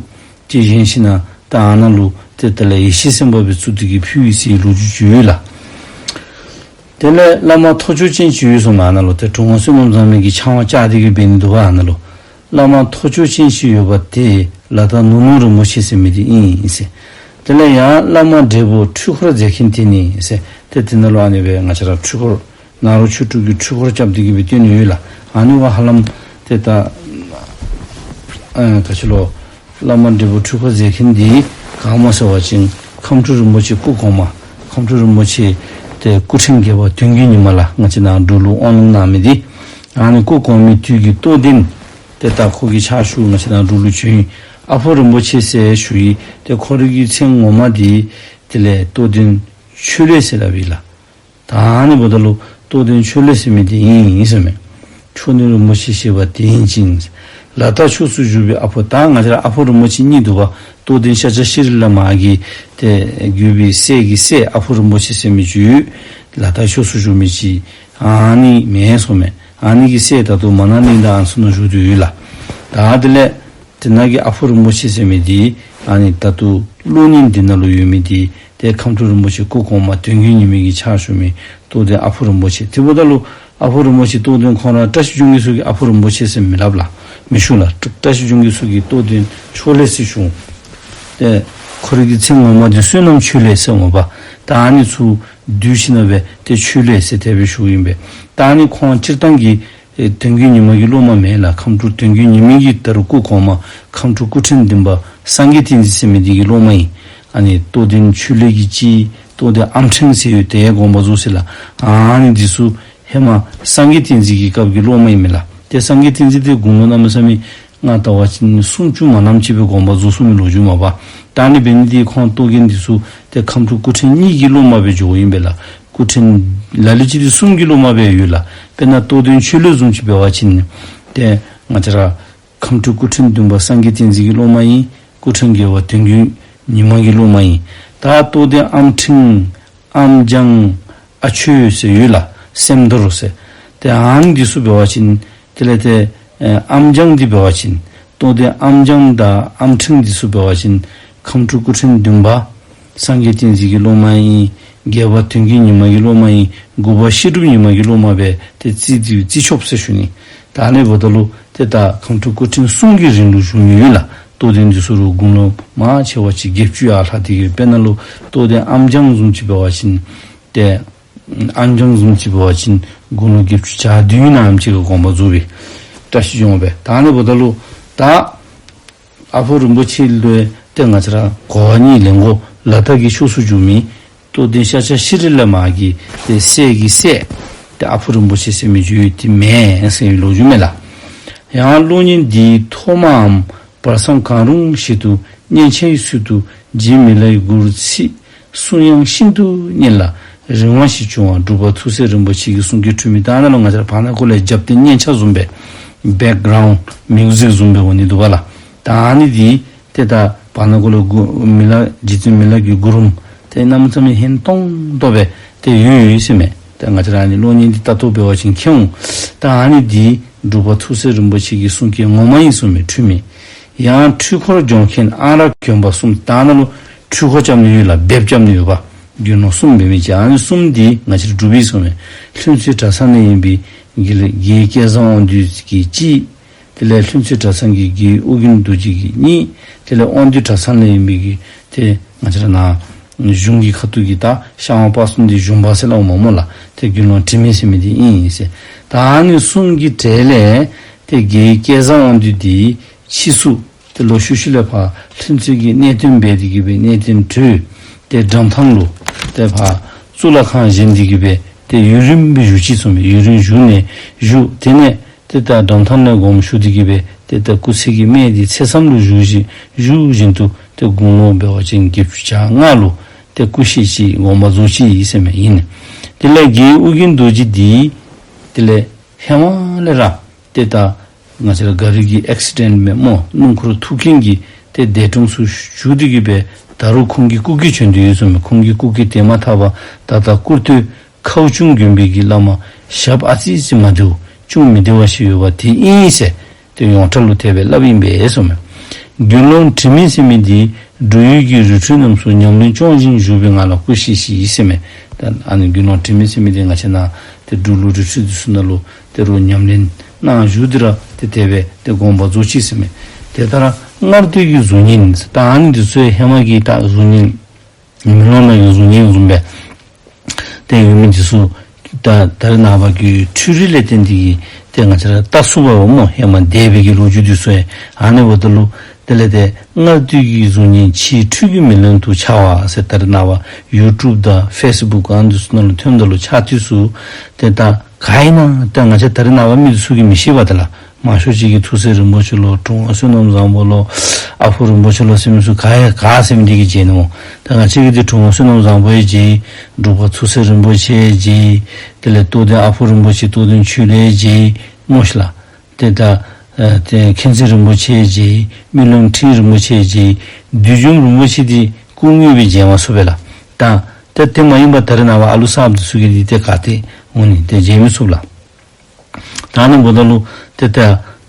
ཅིག་བཞེངས་ཞིནམ་ད་ཨ་ནཱ་ལུ་ཏེ་དེ་ལས་ཡེ་ཤེས་སེམས་དཔའ་སྦེ་བཙུགས་ཏེ་གི་ཕུལ་ཡི་ཟེར་ལོ་རྒྱུས་ཅིག་ཡོད་ལགས། དེ་ལས་བླ་མ་ཐོར་ཅོག་ཅན་ཅིག་ཡོད་ཟེར་མས་ཨ་ནཱ་ལུ། ཏེ་དྲུང་པ་བསོད་ནམས་བཟང་པོའི་གི་ཕྱག་དབང་བཅར་ཏེ་གི་འབད་ནི་འདུག་པ་ཨ་ནཱ་ལུ། བླ་མ་ཐོར་ཅོག་ཅན་ཅིག་ཡོད་པ་དེ་ལ་དྭགས་ནུབ་ནོར་རིན་པོ་ཆེ་ཟེར་མི་འདི་ཨིན་ཟེར། དེ་ལས་ཡང་བླ་མ་བགྲེས་པོ་འཁྲུལ་འཁོར་མཛད་མཁན་དེ་ནི་ཟེར། ཏེ་དེ་ནང་ལུ་ཨ་ནི་སྦེ་ང་བཅས་ར་འཁྲུལ་འཁོར་ནཱ་རོ་ཆོས་དྲུག་གི་འཁྲུལ་འཁོར་རྐྱབ་སྟེ་གི་སྦེ་སྟོན་ནི་ཡོད་ལགས། ཨ་ནི་བ་ཧ་ལམ་ཏེ་ད་ཨ་ག་ཅི་ལོ་བླ་མ་བགྲེས་པོ་འཁྲུལ་འཁོར་མཛད་མཁན་འདི་ག་སྨོ་ཟེར་བ་ཅིན་ཁམས་སྤྲུལ་རིན་པོ་ཆེ་སྐུ་གོང་མ་ཁམས་སྤྲུལ་རིན་པོ་ཆེ་ཏེ་སྐུ་ཕྲེང་བརྒྱད་པ་དོན་བརྒྱུད་ཉི་མ་ལགས། ང་བཅས་ནཱ་འབྲུག་ལུ་དབང་ལུང་གནང་མི་འདི་ཨ་ནི་སྐུ་གོང་མའི་དུས་ཀྱི་རྟོགས་ལྡན་ཏེ་ད་ཁོ་གི་ཕྱག་ཞུ་ང་བཅས་ནཱ་འབྲུག་ལུ་བྱོན་ཨ་ཕོ་རིན་པོ་ཆེ་ཟེར་ཞུ་ཡི། ཏེ་ཁོ་རའི་གི་མཚན་ངོ་མ་འདི་དེ་ལས་རྟོགས་ལྡན་ཆོས་ལེགས་ཟེར་སླབ་ཨིན་ལགས། ད་ཨ་ནི་འབདཝ་ད་ལུ་རྟོགས་ལྡན་ཆོས་ལེགས་ཟེར་མི་འདི་ཨིན་ཟེར་མས། མཆོག་གླིང་རིན་པོ་ཆེ་ཞེས་པ་དེ་ཡིན་ཅིང་། ལ་དྭགས་ཕྱོགས་སུ་བཞུགས་པའི་ཨ་ཕོ། ད་ང་བཅས་ར་ཨ་ཕོ་རིན་པོ་ཆེ་གཉིས་འདུག་པ། རྟོགས་ལྡན་ཤཱཀྱ་ཤྲཱི་བླ་མ་གི་ཏེ་བརྒྱུད་པའི་སྲས་ཀྱི་སྲས་ཨ་ཕོ་རིན་པོ་ཆེ་ཟེར་མི་ཅིག་ཡོད། ལ་དྭགས་ཕྱོགས་སུ་བཞུགས་མི་ཅིག་ཨ་ནི་མེན་ཟེར་མས། ཨ་ནི་གི་སྲས་ད་ལྟོ་མ་ན་ལིང་དང་ཨ་ནི་ཚུ་ནང་བཞུགས་ཏེ་ཡོད་ལགས། ད་དེ་ལས་དེ་ནང་གི་ཨ་ཕོ་རིན་པོ་ཆེ་ཟེར་མི་འདི་ཨ་ནི་ད་ལྟོ་གློག་བརྙན་འདི་ནང་ལུ་ཡོད་མི་འདི་ཏེ་ཁམས་སྤྲུལ་རིན་པོ་ཆེ་སྐུ་གོང་མ་དོན་བརྒྱུད་ཉི་མའི་གི་ཕྱག་ཞུ་མི་རྟོགས་ལྡན་ཨ་ཕོ་རིན་པོ་ཆེ། དེ་འབདཝ་ད་ལུ་ཨ་ཕོ་རིན་པོ་ཆེ་རྟོགས་ལྡན་ཁོང་ར་བཀྲ་ཤིས་ལྗོན་ཁྱུ་ཚུ་གིས་ཨ་ཕོ་རིན་པོ་ཆེ་ཟེར་མི་སླབ་ལགས། མི་ཞུ་ལགས། བཀྲ་ཤིས་ལྗོན་ཁྱུ་ཚུ་གིས་རྟོགས་ལྡན་ཆོས་ལེགས་ཟེར་ཞུ། ཏེ་ཁོ་རའི་གི་མཚན་ངོ་མ་འདི་བསོད་ནམས་ཆོས་ལེགས་ཟེར་འོང་པ། ད་ཨ་ནི་ཚུ་བསྡུས་ཞིནམ་སྦེ་ཏེ་ཆོས་ལེགས་ཟེར་དེ་སྦེ་ཞུཝ་ཨིན་པས། ད་ཨ་ནི་ཁོང་སྤྱིར་བཏང་གི་ཨེ་དོན་བརྒྱུད་ཉི་མ་གི་སློབ་མ་མེན་ལགས། ཁམས་སྤྲུལ་དོན་བརྒྱུད་ཉི་མ་གི་ད་རུང་སྐུ་གོང་མ་ཁམས་སྤྲུལ་སྐུ་ཕྲེང་བདུན་པ་སངས་རྒྱས་བསྟན་འཛིན་ཟེར་མི་འདི་གི་སློབ་མ་ཨིན། ཨ་ནི་རྟོགས་ལྡན་ཆོས་ལེགས་ཀྱི་གཅིག་རྟོགས་ལྡན་ཨམ་ཕྲེང་ཟེར་ཡོད། དེ་དགོངས་པ་རྫོགས་ཅི་ལགས། ཨ་ནི་འདི་ཚུ་ཧེ་མ་སངས་རྒྱས་བསྟན་འཛིན་གྱི་སྐབས་ཀྱི་སློབ་མ་ཨིན་མས་ལགས། ཏེ་སངས་རྒྱས་བསྟན་འཛིན་འདི་དགུང་ལོ་གནམ་མེད་ས་མེད་ང་བལྟ་བ་ཅིན་སུམ་ཅུ་མ་ནམ་ཅིག་སྦེ་དགོངས་པ་རྫོགས་སོང་མི་ལོ་རྒྱུས་མ་པ། ད་ཨ་ནི་འབད་ནི་འདི་ཁོང་རྟོགས་ལྡན་འདི་ཚུ་ཏེ་ཁམས་སྤྲུལ་སྐུ་ཕྲེང་གཉིས་ཀྱི་སློབ་མ་སྦེ་འགྱོཝ་ཨིན་པས་ལགས། སྐུ་ཕྲེང་ལ་ལུ་ཅིག་འདི་གསུམ་གྱི་སློབ་མ་སྦེ་ཡོད་ལགས། དཔེར་ན་རྟོགས་ལྡན་ཆོས་ལེགས་བཟུམ་ཅིག་འབད་བ་ཅིན་ཏེ་ང་བཅས་ར་ཁམས་སྤྲུལ་སྐུ་ཕྲེང་བདུན་པ་སངས་རྒྱས་བསྟན་འཛིན་གྱི་སློབ་མ་ཨིན། སྐུ་ཕྲེང་བརྒྱད་པ་དོན་བརྒྱུད་ཉི་མ་གི་སློབ་མ་ཨིན། ད་རྟོགས་ལྡན་ཨམ་ཕྲེང་ཨམ་རྒྱང་ཨ་ཆོས་ཟེར་ཡོད་ལགས། སེམས་རྡོར་ཟེར། ཏེ་ཨ་ནི་འདི་ཚུ་འབད་བ་ཅིན་དེ་ལས་ཏེ་ཨེ་ཨམ་རྒྱང་འདི་འབད་བ་ཅིན་ རྟོགས་ལྡན་ཨམ་ཅང་དང་ཨམ་ཕྲེང་འདི་ཚུ་འབད་བ་ཅིན་ཁམས་སྤྲུལ་སྐུ་ཕྲེང་བདུན་པ་སངས་རྒྱས་བསྟན་འཛིན་གྱི་སློབ་མ་ཨིན། བརྒྱད་པ་དོན་བརྒྱུད་ཉི་མ་གི་སློབ་མ་ཨིན། དགུ་པ་བཤད་སྒྲུབ་ཉི་མ་གི་སློབ་མ་སྦེ་ཏེ་རྩིས་འདི་རྩིས་ཆོགཔ་ཟེར་ཞུ་ནི། ད་ཨ་ནི་འབདཝ་ད་ལུ་ཏེ་ད་ཁམས་སྤྲུལ་སྐུ་ཕྲེང་གསུམ་གྱི་རིང་ལུ་བཞུགས་ནི་ཡོད་ལགས། རྟོགས་ལྡན་འདི་ཚུ་རུང་དགུང་ལོ་མང་ཆེ་བ་ཅིག་བརྒྱད་ཅུ་ཡར་ལྷག་སྟེ་གི་དཔེར་ན་ལུ་རྟོགས་ལྡན་ཨམ་ཅང་བཟུམ་ཅིག་འབད་བ་ཅིན་ཏེ་ཨམ་ཅང་བཟུམ་ཅིག་འབད་བ་ཅིན་དགུང་ལོ་བརྒྱད་ཅུ་གྱ་བདུན་ནང་ཨམ་ཅིག་གི་དགོངས་པ་རྫོགས་པའི་བཀྲ་ཤིས་ལྗོན་པའི། ད་ཨ་ནི་འབདཝ་ད་ལུ་ད་ཨ་ཕོ་རིན་པོ་ཆེ་ལུ་ཏེ་ང་བཅས་ར་གོ་བ་གཉིས་ལེན་དགོ། ལ་དྭགས་ཀྱི་ཕྱོགས་སུ་བཞུགས་མི་རྟོགས་ལྡན་ཤཱཀྱ་ཤྲཱི་ལས་མར་གྱི་ཏེ་སྲས་ཀྱི་སྲས་ཏེ་ཨ་ཕོ་རིན་པོ་ཆེ་ཟེར་མི་ཡོད་དེ་མེན་ཟེར་བའི་ལོ་རྒྱུས་མས་ལགས། ཡང་གློག་བརྙན་འདིའི་ཐོག་མའམ་བར་མཚམས་གང་རུང་ཞིག་ཏུ་སྙན་ཆ་ཡི་ཚུལ་དུ་རྗེ་མི་ལའི་མགུར་ཚིག་གསུང་དབྱངས་ཤིན་ཏུ་སྙན་ལ་རིང་བ་ཞིག་བྱུང་བ་འབྲུག་པ་ཐུགས་སྲས་རིན་པོ་ཆེ་གི་གསུང་སྐད་འཁྲུལ་མི། ད་ཨ་ནཱ་ལུ་ང་བཅས་ར་བར་ན་ཁོ་ལས་རྒྱབ་རྟེན་སྙན་ཆ་བཟུམ་སྦེ་བེཀ་གརའུནཌ་མིའུ་ཟིཀ་བཟུམ་སྦེ་འོང་ནི་འདུག་པ་ལགས། ད་ཨ་ནི་འདི་ཏེ་ད་བར་ན་ཁོ་ལས་མགུར་མི་ལ་རྗེ་བཙུན་མི་ལ་གི་མགུར་རུམ་ཏེ་གནམ་མེད་ས་མེད་ཧན་ཏོང་ཏོ་སྦེ་ཏེ་ཡོད་ཡོད་ཟེར་མས། ཏེ་ང་བཅས་ར་ཨ་ནི་གློག་བརྙན་འདི་ལྟ་རྟོག་འབད་བ་ཅིན་མཁྱེན་འོང་། ད་ཨ་ནི་འདི་འབྲུག་པ་ཐུགས་སྲས་རིན་པོ་ཆེ་གི་གསུང་སྐད་ངོ་མ་ཨིན་གསུངས་མས། འཁྲུལ་མེད། ཡང་འཕྲུལ་འཁོར་སྦྱོང་མཁན་ཨང་རག་གྱོན་པ་གསུམ། ད་ཨ་ནཱ་ལུ་འཕྲུལ་འཁོར་རྐྱབ་ནི་ཡོད་ལགས། འབེབས་རྐྱབ་ནི་ཡོདཔ་དགེ་སློང་གསུམ་འབད་མི་ཅིག། ཨ་ནི་གསུམ་འདི་ང་བཅས་ར་འབྲུག་པའི་གསུངས་མས། ལྷུན་རྩེ་གྲྭ་ཚང་ནང་ཨིན་པའི་དགེ་དགེ་བསྐལ་བཟང་དབང་འདུས་ཀྱིས་གཅིག། དེ་ལས་ལྷུན་རྩེ་གྲྭ་ཚང་གི་དགེ་ཨོ་རྒྱན་རྡོ་རྗེ་གིས་གཉིས། དེ་ལས་དབང་འདུས་གྲྭ་ཚང་ནང་ཨིན་པའི་གི་ཏེ་ང་བཅས་ར་ནཱ་གཞུང་གི་ཁ་ཐུག་གི་ད་ཤར་དབང་དཔག་བསམ་འདི་གཞུང་པ་ཟེར་སླབ་མས་སྨོ་ལགས། ཏེ་དགེ་སློང་དྲི་མེད་ཟེར་མི་འདི་ཨིན་ཟེར། ད་ཨ་ནི་གསུམ་གྱི་གྲས་ལས་ཏེ་དགེ་བསྐལ་བཟང་དབང་འདུས་འདི་ཕྱིས་སུ་ཏེ་ལོག་ཤུལ་ཤུལ་ལས་ཕར་ལྷུན་རྩེ་གི་གནས་བརྟན་འབད་དེ་གི་སྦེ་གནས་བརྟན་གྲོལ། ཏེ་འགྲམ་ཐང་ལུ་ཏེ་ཕར་གཙུག་ལག་ཁང་བཞེངས་ཏེ་གི་སྦེ་ཏེ་ཡུན་རིངམོ་སྦེ་བཞུགས་ཅི་གསུངས་མས། ཡུན་རིང་བཞུགས་ནས་བཞུགས། དེ་ནས་ཏེ་ད་འགྲམ་ཐང་ནང་དགོངསམ་ཞུ་སྟེ་གི་སྦེ་ཏེ་ད་སྐུ་ཚེ་གི་སྨད་འདི་ཚེ་མཚམས་ལུ་བཞུགས་བཞིན་བཞུགས་བཞིན་དུ་ཏེ་དགུང་ལོ་འབད་བ་ཅིན་བརྒྱད་ཅུ་གྱ་ལྔ་ལུ་ཏེ་སྐུ་གཤེགས་ཅི། དགོངས་པ་རྫོགས་ཅི་ཨིན་ཟེར་མས་ཨིན། དེ་ལས་དགེ་ཨོ་རྒྱན་རྡོ་རྗེ་འདི་དེ་ལས་ཧེ་མ་ལས་ར་ཏེ་ད་ང་བཅས་ར་ག་རི་གི་ཨེག་སི་ཌེནཊ་མས་སྨོ། སྣུམ་འཁོར་ཐུག་མཁན་གྱི་ཏེ་འདས་གྲོངས་སུ་གྱུར་ཏེ་གི་སྦེ་ད་རུང་ཁོང་གི་སྐུ་སྐྱེ་བྱོན་ཏེ་ཡོད་གསུངས་མས། ཁོང་གི་སྐུ་སྐྱེ་དེ་མ་ཐག་པ་ད་ལྟ་སྐུར་སྟོད་ཁའུ་ཅུང་དགོན་པའི་གི་བླ་མ་ཞབས་ཨ་ཙི་ཅིག་མ་བདེཝ་ཅུང་མི་བདེ་བ་ཞིག་ཡོད་པ་དེ་ཨིན་ཟེར་ཏེ་ཡོངས་གྲགས་ལུ་དེ་སྦེ་སླབ་ཨིན་པས་གསུངས་མས། དགེ་སློང་དྲི་མེད་ཟེར་མི་འདི་འབྲུག་ཡུལ་གྱི་རི་ཁྲོད་རྣམས་སུ་ཉམས་ལེན་སྐྱོང་བཞིན་བཞུགས་པའི་ངང་ལ་སྐུ་གཤེགས་ཤིག་ཟེར་མས། ད་ཨ་ནི་དགེ་སློང་དྲི་མེད་ཟེར་མི་འདི་ང་བཅས་ནཱ་ཏེ་འབྲུག་ལུ་རི་ཁྲོད་འདི་ཚུ་ནང་ལུ་ཏེ་རུང་ཉམས་ལེན་གནང་བཞུགས་ཏེ་ར་ཏེ་དེ་སྦེ་ཏེ་དགོངས་པ་རྫོགས་ཅི་ཟེར་མས། དེ་ལྟར་སྔར་དུས་ཀྱི་གཟུགས་བརྙན་ད་ཨ་ནི་འདི་ཚུ་ཧེ་མ་གི་ད་གཟུགས་བརྙན་མེ་ལོང་ནང་གི་གཟུགས་བརྙན་བཟུམ་སྦེ་ཏེ་ཡོད་མི་འདི་ཚུ་ད་ད་རེས་ནངས་པ་གི་འཕྲུལ་རིག་ལས་བརྟེན་ཏེ་གི་ཏེ་ང་བཅས་ར་བལྟ་ཚུགས་པས་སྨོ། ཧེ་མ་འདས་པའི་གི་ལོ་རྒྱུས་འདི་ཚུ་ཡང་ཨ་ནི་འབདཝ་ད་ལུ་དེ་ལས་ཏེ་སྔར་དུས་ཀྱི་གཟུགས་བརྙན་ཕྱིས་འཕྲུལ་གྱི་མེ་ལོང་དུ་འཆར་བ་ཟེར་ད་རེས་ནངས་པ་ཡུ་ཊུབ་དང་ཕེསི་བུཀ་ཨ་ནི་འདི་ཚུ་ནང་ལུ་ཐོནམ་ད་ལུ་འཆར་དུས་སུ་ཏེ་ད་ག་ཨིན་ན་ད་ང་བཅས་ད་རེས་ནངས་པ་མི་འདི་ཚུ་གིས་མི་ཤེས་པས། དེ་ལས་མང་ཤོས་ཅིག་གིས་ཐུགས་སྲས་རིན་པོ་ཆེ་ལོ་གྲུབ་དབང་བསོད་ནམས་བཟང་པོ་ལོ་ཨ་ཕོ་རིན་པོ་ཆེ་ལོ་ཟེར་མི་ཚུ་ག་ཡ་ག་ཟེར་མི་འདི་གིས་བརྗེད་ནི་སྨོ། ད་ང་བཅས་ཀྱིས་འདི་གྲུབ་དབང་བསོད་ནམས་བཟང་པོ་ཡང་བརྗེད། འབྲུག་པ་ཐུགས་སྲས་རིན་པོ་ཆེ་ཡང་བརྗེད། དེ་ལས་རྟོགས་ལྡན་ཨ་ཕོ་རིན་པོ་ཆེ་རྟོགས་ལྡན་ཆོས་གླིང་ཡང་བརྗེད་སྨོ་ཤིག་ལགས། ཏེ་ད་ཨ་ཏེ་མཁྱེན་བརྩེ་རིན་པོ་ཆེ་ཡང་བརྗེད། སྨོན་ལམ་ཁྲི་རིན་པོ་ཆེ་ཡང་བརྗེད། བདུད་འཇོམས་རིན་པོ་ཆེ་འདི་སྐུ་དངོས་སྦེ་མཇལ་མ་ཚུགས་པས་ལགས། ད་ཏེ་དེ་མ་ཡིན་པར་ད་རེས་ནངས་པ་ཨ་ལུ་གསརཔ་འདི་ཚུ་གིས་འདི་ཏེ་ག་ཏེ་འོང་ནི་ཏེ་མཇལ་མི་ཚུགས་ལགས། ད་ཨ་ནི་འབདཝ་ད་ལུ་ཏེ་ད་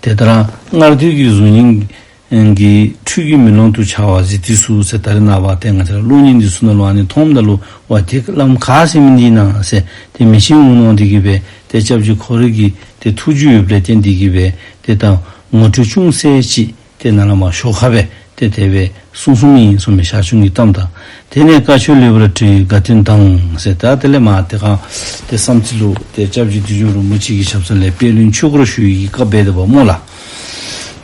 དེ་ལྟར་སྔར་དུས་ཀྱི་གཟུགས་བརྙན་གྱི་འཕྲུལ་གྱི་མེ་ལོང་དུ་འཆར་བ་གཟིགས་དུས་སུ་ཟེར་ད་རེས་ནངས་པ་ཏེ་ང་བཅས་ར་གློག་བརྙན་འདི་ཚུ་ནང་ལུ་ཨ་ནི་མཐོངམ་ད་ལུ་ཝ་ཏེ་བླམ་ག་ཟེར་མི་འདི་ཨིན་ན་ཟེར་ཏེ་མི་ཤེས་འོང་མནོ་སྟེ་གི་སྦེ་ཏེ་སྐྱབས་རྗེ་ཁོ་རའི་གི་ཏེ་ཐུགས་རྒྱུད་ཡོདཔ་ལས་བརྟེན་ཏེ་གི་སྦེ་ཏེ་ད་ངོ་སྤྲོད་ཅུང་ཟད་ཅིག་ཏེ་ནཱ་ལས་མར་ཞོར་ཁ་སྦེ་ཏེ་དེ་སྦེ་གསུངས་གསུངསམ་ཨིན་གསུངས་མས། ཞར་བྱུང་གི་གཏམ་དང་། དེ་ནས་བཀའ་ཆོས་ལེགས་པར་དྲིལ་བའི་དགའ་སྟོན་དང་ཟེར་ད་དེ་ལས་མར་ཏེ་ག་ཏེ་བསམ་རྩེ་ལུ་ཏེ་སྐྱབས་རྗེ་བདུད་འཇོམས་རིན་པོ་ཆེ་གི་ཞབས་ས་ལས་པད་གླིང་ཆོས་འཁོར་ཞུ་བའི་སྐབས་འབད་དོ་བ་སྨོ་ལགས།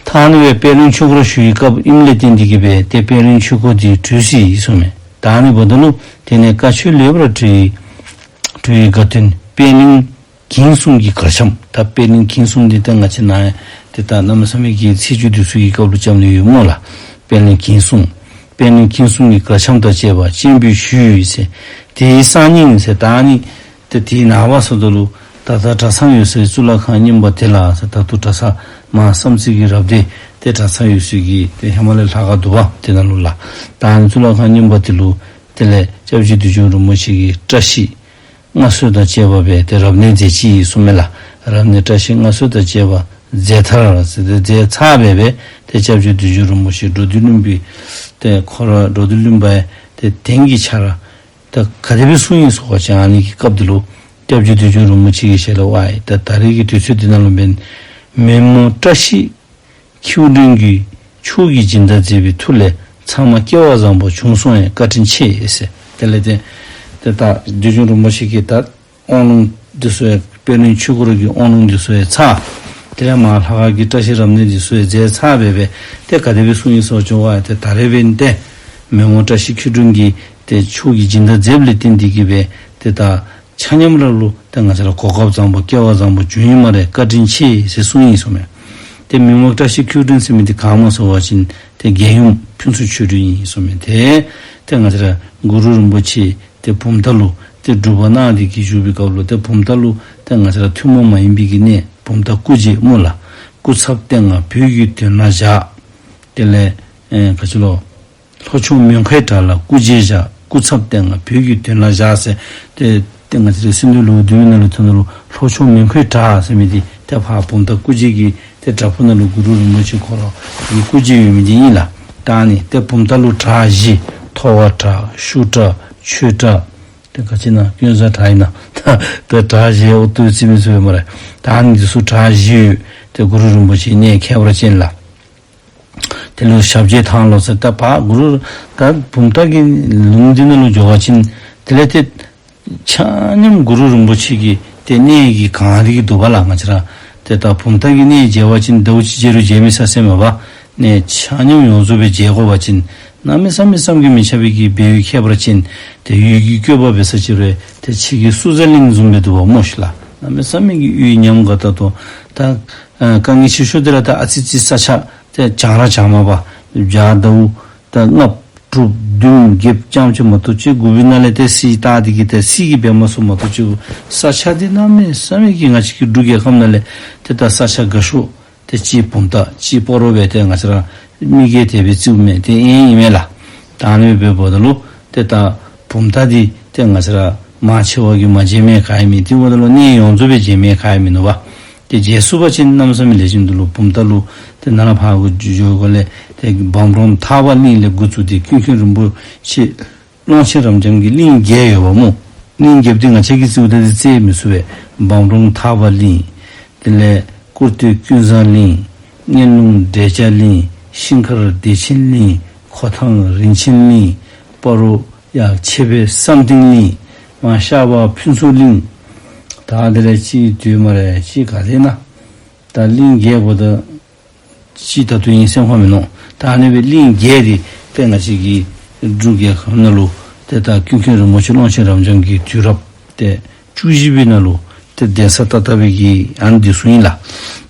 ད་ཨ་ནི་སྦེ་པད་གླིང་ཆོས་འཁོར་ཞུ་བའི་སྐབས་ཨིནམ་ལས་བརྟེན་ཏེ་གི་སྦེ་ཏེ་པད་གླིང་ཆོས་འཁོར་འདི་གྲོལ་སོ་ཡི་གསུངས་མས། ད་ཨ་ནི་འབདཝ་ད་ལུ་དེ་ནས་བཀའ་ཆོས་ལེགས་པར་དྲིལ་བའི་དྲིལ་བའི་དགའ་སྟོན་པད་གླིང་གིང་གསུམ་གྱི་གར་འཆམ། ད་པད་གླིང་གིང་གསུམ་འདི་ད་ང་བཅས་ནཱ་ཡང་ཏེ་ད་གནམ་མེད་ས་མེད་ཀྱི་ཚེས་བཅུ་འདི་ཚུ་གི་སྐབས་ལུ་རྐྱབ་ནི་ཡོད་སྨོ་ལགས། པད་གླིང་གིང་གསུམ། པད་གླིང་གིང་གསུམ་གྱི་གར་འཆམ་དང་བཅས་པ་སྤྱན་འབུལ་ཞུས་ཟེར། དེའི་སང་ཉིན་ཟེར་ད་ཨ་ནི་ཏེ་དེའི་ནངས་པ་ཟེརཝ་ད་ལུ་ད་ལྟ་གྲྭ་ཚང་ཡོད་སའི་གཙུག་ལག་ཁང་རྙིང་པ་དེ་ལགས་ཟེར། ད་ལྟོ་གྲྭ་ཚང་མར་བསམ་རྩེ་གི་རབ་སྡེ་ཏེ་གྲྭ་ཚང་ཡོད་སའི་གི་ཏེ་ཧེ་མ་ལས་ལྷ་ཁང་འདུག་པ་དེ་ནང་ལུ་ལགས། ད་ཨ་ནི་གཙུག་ལག་ཁང་རྙིང་པ་དེ་ལུ་དེ་ལས་སྐྱབས་རྗེ་བདུད་འཇོམས་རིན་པོ་ཆེ་གི་བཀྲ་ཤིས་མངའ་གསོལ་དང་བཅས་པ་སྦེ་ཏེ་རབ་གནས་མཛད་ཅི་གསུངས་མས་ལགས། རབ་གནས་བཀྲ་ཤིས་མངའ་གསོལ་དང་བཅས་པ་མཛད་མཐར་ཟེར་ཏེ་མཛད་ཚར་སྦེ་སྦེ་ ཏེ་སྐྱབས་རྗེ་བདུད་འཇོམས་རིན་པོ་ཆེ་འགྲོ་འདུལ་གླིང་པའི་ཏེ་ཁོ་ར་འགྲོ་འདུལ་གླིང་པའི་ཏེ་གདན་གྱི་ཆ་ར་ད་ག་དེ་སྦེ་གསུངས་ཡི་ཟེར་བ་ཅིན་ཨ་ནི་གི་སྐབས་འདི་ལུ་སྐྱབས་རྗེ་བདུད་འཇོམས་རིན་པོ་ཆེ་གི་ཞལ་ལས་ཝའི་ད་ད་རེས་ཀྱི་དུས་ཚོད་འདི་ནང་ལུ་འབདན་མེ་མོ་བཀྲ་ཤིས་ཁྱེའུ་སྒྲོན་གྱིས་མཆོག་གི་སྦྱིན་བདག་མཛད་པའི་མཐུ་ལས་ཚང་མ་སྐལ་བ་བཟང་པོ་བྱུང་སོང་ཡང་བཀའ་དྲིན་ཆེ་ཟེར། དེ་ལས་ཏེ་ཏེ་ད་བདུད་འཇོམས་རིན་པོ་ཆེ་གིས་ད་དབང་ལུང་འདི་ཚུ་ཡང་དཔལ་ལྡན་ཆོས་འཁོར་གྱི་དབང་ལུང་འདི་ཚུ་ཡང་ཚར། དེ་ལས་མར་ལྷ་ཁང་གི་བཀྲ་ཤིས་རབ་གནས་འདི་ཚུ་ཡང་མཛད་ཚར་སྦེ་སྦེ་ཏེ་ག་དེ་སྦེ་གསུངས་ཡི་ཟེར་བ་ཅིན་ཝའི་ཏེ་ད་རེས་འབདན་ཏེ་མེ་མོ་བཀྲ་ཤིས་ཁྱེའུ་སྒྲོན་གྱིས་ཏེ་མཆོག་གི་སྦྱིན་བདག་མཛདཔ་ལས་བརྟེན་ཏེ་གིས་སྦེ་ཏེ་ད་ཆ་མཉམ་ར་ལུ་ཏེ་ང་བཅས་ར་གོ་སྐབས་བཟང་པོ་སྐལ་བ་བཟང་པོ་བྱུང་ཡི་སྨ་རེ། བཀའ་དྲིན་ཆེ་ཟེར་གསུངས་ཡི་ཟེར་མས། ཏེ་མེ་མོ་བཀྲ་ཤིས་ཁྱེའུ་སྒྲོན་ཟེར་མི་འདི་ག་སྨོ་ཟེར་བ་ཅིན་ཏེ་རྒྱལ་ཡུམ་ཕུན་ཚོགས་ཆོས་སྒྲོན་ཨིན་ཟེར་མས། ཏེ་ཏེ་ང་བཅས་ར་གུ་རུ་རིན་པོ་ཆེ་ཏེ་བུམ་ཐང་ལུ་ཏེ་སྒྲུབ་པ་གནང་སྟེ་གིས་བཞུགས་པའི་སྐབས་ལུ་ཏེ་བུམ་ཐང་ལུ་ཏེ་ང་བཅས་ར་ཐུན་མོང་མ་ཡིན་པའི་གི་གནས་བུམ་ཐང་སྐུ་རྗེས་སྨོ་ལགས། སྐུ་ཚབ་བསྟན་ང་བོད་ཀྱི་དོན་ལ་བཞག། དེ་ལས་ཨེ་ག་ཅི་ལོ། ལྷོ་ཕྱོགས་མོན་ཁའི་བྲག་ལ་སྐུ་རྗེས་བཞག། སྐུ་ཚབ་བསྟན་ང་བོད་ཀྱི་དོན་ལ་བཞག་ཟེར། ཏེ་ཏེ་ང་བཅས་ར་སིནྡྷུ་ལེའུ་བདུན་པའི་ནང་ལུ་ཐོན་ནུག་ལོ། ལྷོ་ཕྱོགས་མོན་ཁའི་བྲག་ཟེར་མི་འདི་ཏེ་ཕར་བུམ་ཐང་སྐུ་རྗེས་ཀྱི་ཏེ་བྲག་ཕུག་ནང་ལུ་གུ་རུ་རིན་པོ་ཆེ་ཁོ་ར་གི་སྐུ་རྗེས་ཡོད་མི་འདི་ཨིན་ལགས། ད་ཨ་ནི་ཏེ་བུམ་ཐང་ལུ་བྲག་བཞི། ཐོ་བ་བྲག། ཤུ་བྲག། ཆོས་བྲག། ཏེ་ག་ཅི་ཨིན་ན་ཀུན་བཟང་བྲག་ཨིན་ན། ད་ད་བྲག་བཞི་ཨོ་ཏུ་རྩིས་མི་ཚུགས་པས་སྨ་རེ། ད་ཨ་ནི་འདི་ཚུ་བྲག་བཞི་ཡོད། ཏེ་གུ་རུ་རིན་པོ་ཆེའི་གནས་ཁྱད་པར་ཅན་ལགས། དེ་ལུ་ཞབས་རྗེས་ཐང་ལོ་ཟེར། ད་ཕར་གུ་རུ་ད་བུམ་ཐང་གི་ལུང་འདི་ནང་ལུ་འགྱོ་བ་ཅིན་དེ་ལས་ཏེ་ཆ་མཉམ་གུ་རུ་རིན་པོ་ཆེ་གི་ཏེ་གནས་ཀྱིས་གང་སྟེ་གིས་འདུག་པ་ལགས། ང་བཅས་ར་ཏེ་ད་བུམ་ཐང་གི་གནས་མཇལ་བ་ཅིན་ཟླཝ་གཅིག་མཇལ་རུང་མཇལ་མི་ཚར་ཟེར་མས་པ། གནས་ཆ་མཉམ་ཡོངས་རྫོགས་སྦེ་མཇལ་དགོ་པ་ཅིན་གནམ་མེད་ས་མེད་བསམ་གྱིས་མི་ཁྱབ་པའི་གི་སྦས་ཡུལ་ཁྱད་པར་ཅན་ཏེ་ཡུལ་གྱི་བཀོད་པ་འབད་ས་ཅིག་རུང་ཏེ་ཕྱི་གི་སུ་ཛ་གླིང་བཟུམ་སྦེ་འདུག་པ་སྨོ་ཤིག་ལགས། གནམ་མེད་ས་མེད་ཀྱི་དབྱིབས་ཉམས་དགའ་ད་ལྟོ་ད་ཨ་དཀའ་ངལ་ཆེ་ཤོས་འདི་ར་ད་ཨ་ཙི་ཙི་ས་ཆ་ཏེ་གྱང་ར་གྱང་མས་པ། བྱཱར་ཟླཝ་ད་ལྔ་དྲུག་བདུན་བརྒྱད་རྐྱངམ་ཅིག་མ་གཏོགས་ཅིག་དགུ་པའི་ནང་ལས་ཏེ་བསིལ་ཏག་ཏི་གི་ཏེ་བསིལ་གྱིས་སྦེ་མ་ཚུགས་མ་གཏོགས་ཅིག་ས་ཆ་འདི་གནམ་མེད་ས་མེད་ཀྱི་ང་བཅས་ཀྱི་འབྲུག་རྒྱལ་ཁབ་ནང་ལས་ཏེ་ད་ས་ཆ་དགའ་ཤོས་ཏེ་གཅིག་བུམ་ཐང་གཅིག་སྤ་རོ་སྦེ་ཏེ་ང་བཅས་ར་མི་གིས་དེ་སྦེ་བརྩིཝ་མས། ཏེ་ཨིན་ཨིན་མས་ལགས། ད་ཨ་ནི་སྦེ་འབདཝ་ད་ལུ་ཏེ་ད་བུམ་ཐང་འདི་ཏེ་ང་བཅས་ར་མང་ཆེ་བ་གིས་མ་མཇལ་མི་ག་ཡང་མེད། དེ་འབདཝ་ད་ལུ་གནས་ཡོངས་རྫོགས་སྦེ་མཇལ་མི་ག་ཡང་མིན་ནུག་པ། ཏེ་མཇལ་ཚུགས་པ་ཅིན་གནམ་མེད་ས་མེད་ལེགས་ཤོམ་འདུག་ལོ། བུམ་ཐང་ལུ་ཏེ་ནཱ་ལས་ཕར་འགྱོ་འགྱོ་དགོ་ལས་ཏེ་འབམ་རོམ་ཐར་པ་གླིང་ལས་འགོ་བཙུགས་ཏེ་ཀུན་མཁྱེན་རིན་པོ་ཆེ་ཀློང་ཆེན་རབ་འབྱམས་ཀྱི་གླིང་བརྒྱད་ཡོད་པ་སྨོ། གླིང་བརྒྱད་འདི་ང་བཅས་ཀྱིས་རྩིཝ་ད་འདི་རྩིས་མི་ཚུགས་པས། འབམ་རོམ་ཐར་པ་གླིང་། དེ་ལས་ཀུར་སྟོད་ཀུན་བཟང་གླིང་། གཉན་ལུང་འབྲས་སྐྱ་གླིང་། ཤིང་མཁར་བདེ་ཆེན་གླིང་། ཁོ་ཐང་རིན་ཆེན་གླིང་། སྤ་རོ་ཡ་ཆེ་བའི་བསམ་གཏན་གླིང་། མར་ཤར་བ་ཕུན་ཚོགས་གླིང་། ད་དེ་ལས་གཅིག་འདུག་སྨ་རེ། གཅིག་ག་ཏེ་ན། ད་གླིང་བརྒྱད་འབདཝ་ད་གཅིག་ད་ལྟོ་ཨིན་སེམས་ཁར་མིན་ནུག། ད་ཨ་ནི་སྦེ་གླིང་བརྒྱད་འདི་ཏེ་ང་བཅས་ཀྱི་འབྲུག་རྒྱལ་ཁབ་ནང་ལུ་ཏེ་ད་ཀུན་མཁྱེན་རིན་པོ་ཆེ་ཀློང་ཆེན་རབ་འབྱམས་ཀྱི་དུས་རབས་ཏེ་བཅུ་བཞི་པའི་ནང་ལུ་ཏེ་གདན་ས་བཏབ་བཏབ་པའི་གི་ཨ་ནི་འདི་ཚུ་ཨིན་ལགས།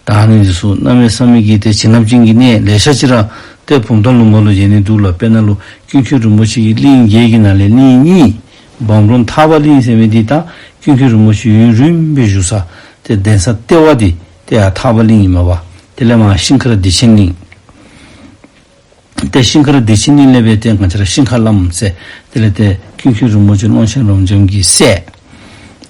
ད་ཨ་ནི་འདི་ཚུ་གནམ་མེད་ས་མེད་ཀྱི་ཏེ་བྱིན་རླབས་ཅན་གྱི་གནས་ལེ་ཤ་ཅིག་ར་ཏེ་བུམ་ཐང་ལུང་པ་ལུ་མཇལ་ནི་འདུག་ལགས། དཔེར་ན་ལུ་ཀུན་མཁྱེན་རིན་པོ་ཆེ་གི་གླིང་བརྒྱད་ཀྱི་ནང་ལས་གླིང་གཉིས་འབམ་རོམ་ཐར་པ་གླིང་ཟེར་མི་འདི་ད་ཀུན་མཁྱེན་རིན་པོ་ཆེ་ཡུན་རིངམོ་སྦེ་བཞུགས་ས་ཏེ་གདན་ས་ལྟེ་བ་འདི་ཏེ་ཡར་ཐར་པ་གླིང་ཨིན་མས་པ། དེ་ལས་མར་ཤིང་མཁར་བདེ་ཆེན་གླིང་། ཏེ་ཤིང་མཁར་བདེ་ཆེན་གླིང་ལས་སྦེ་ཏེ་ང་བཅས་ར་ཤིང་མཁར་བླམ་ཟེར་དེ་ལས་ཏེ་ཀུན་མཁྱེན་རིན་པོ་ཆེ་ཀློང་ཆེན་རབ་འབྱམས་ཀྱི་སྲས་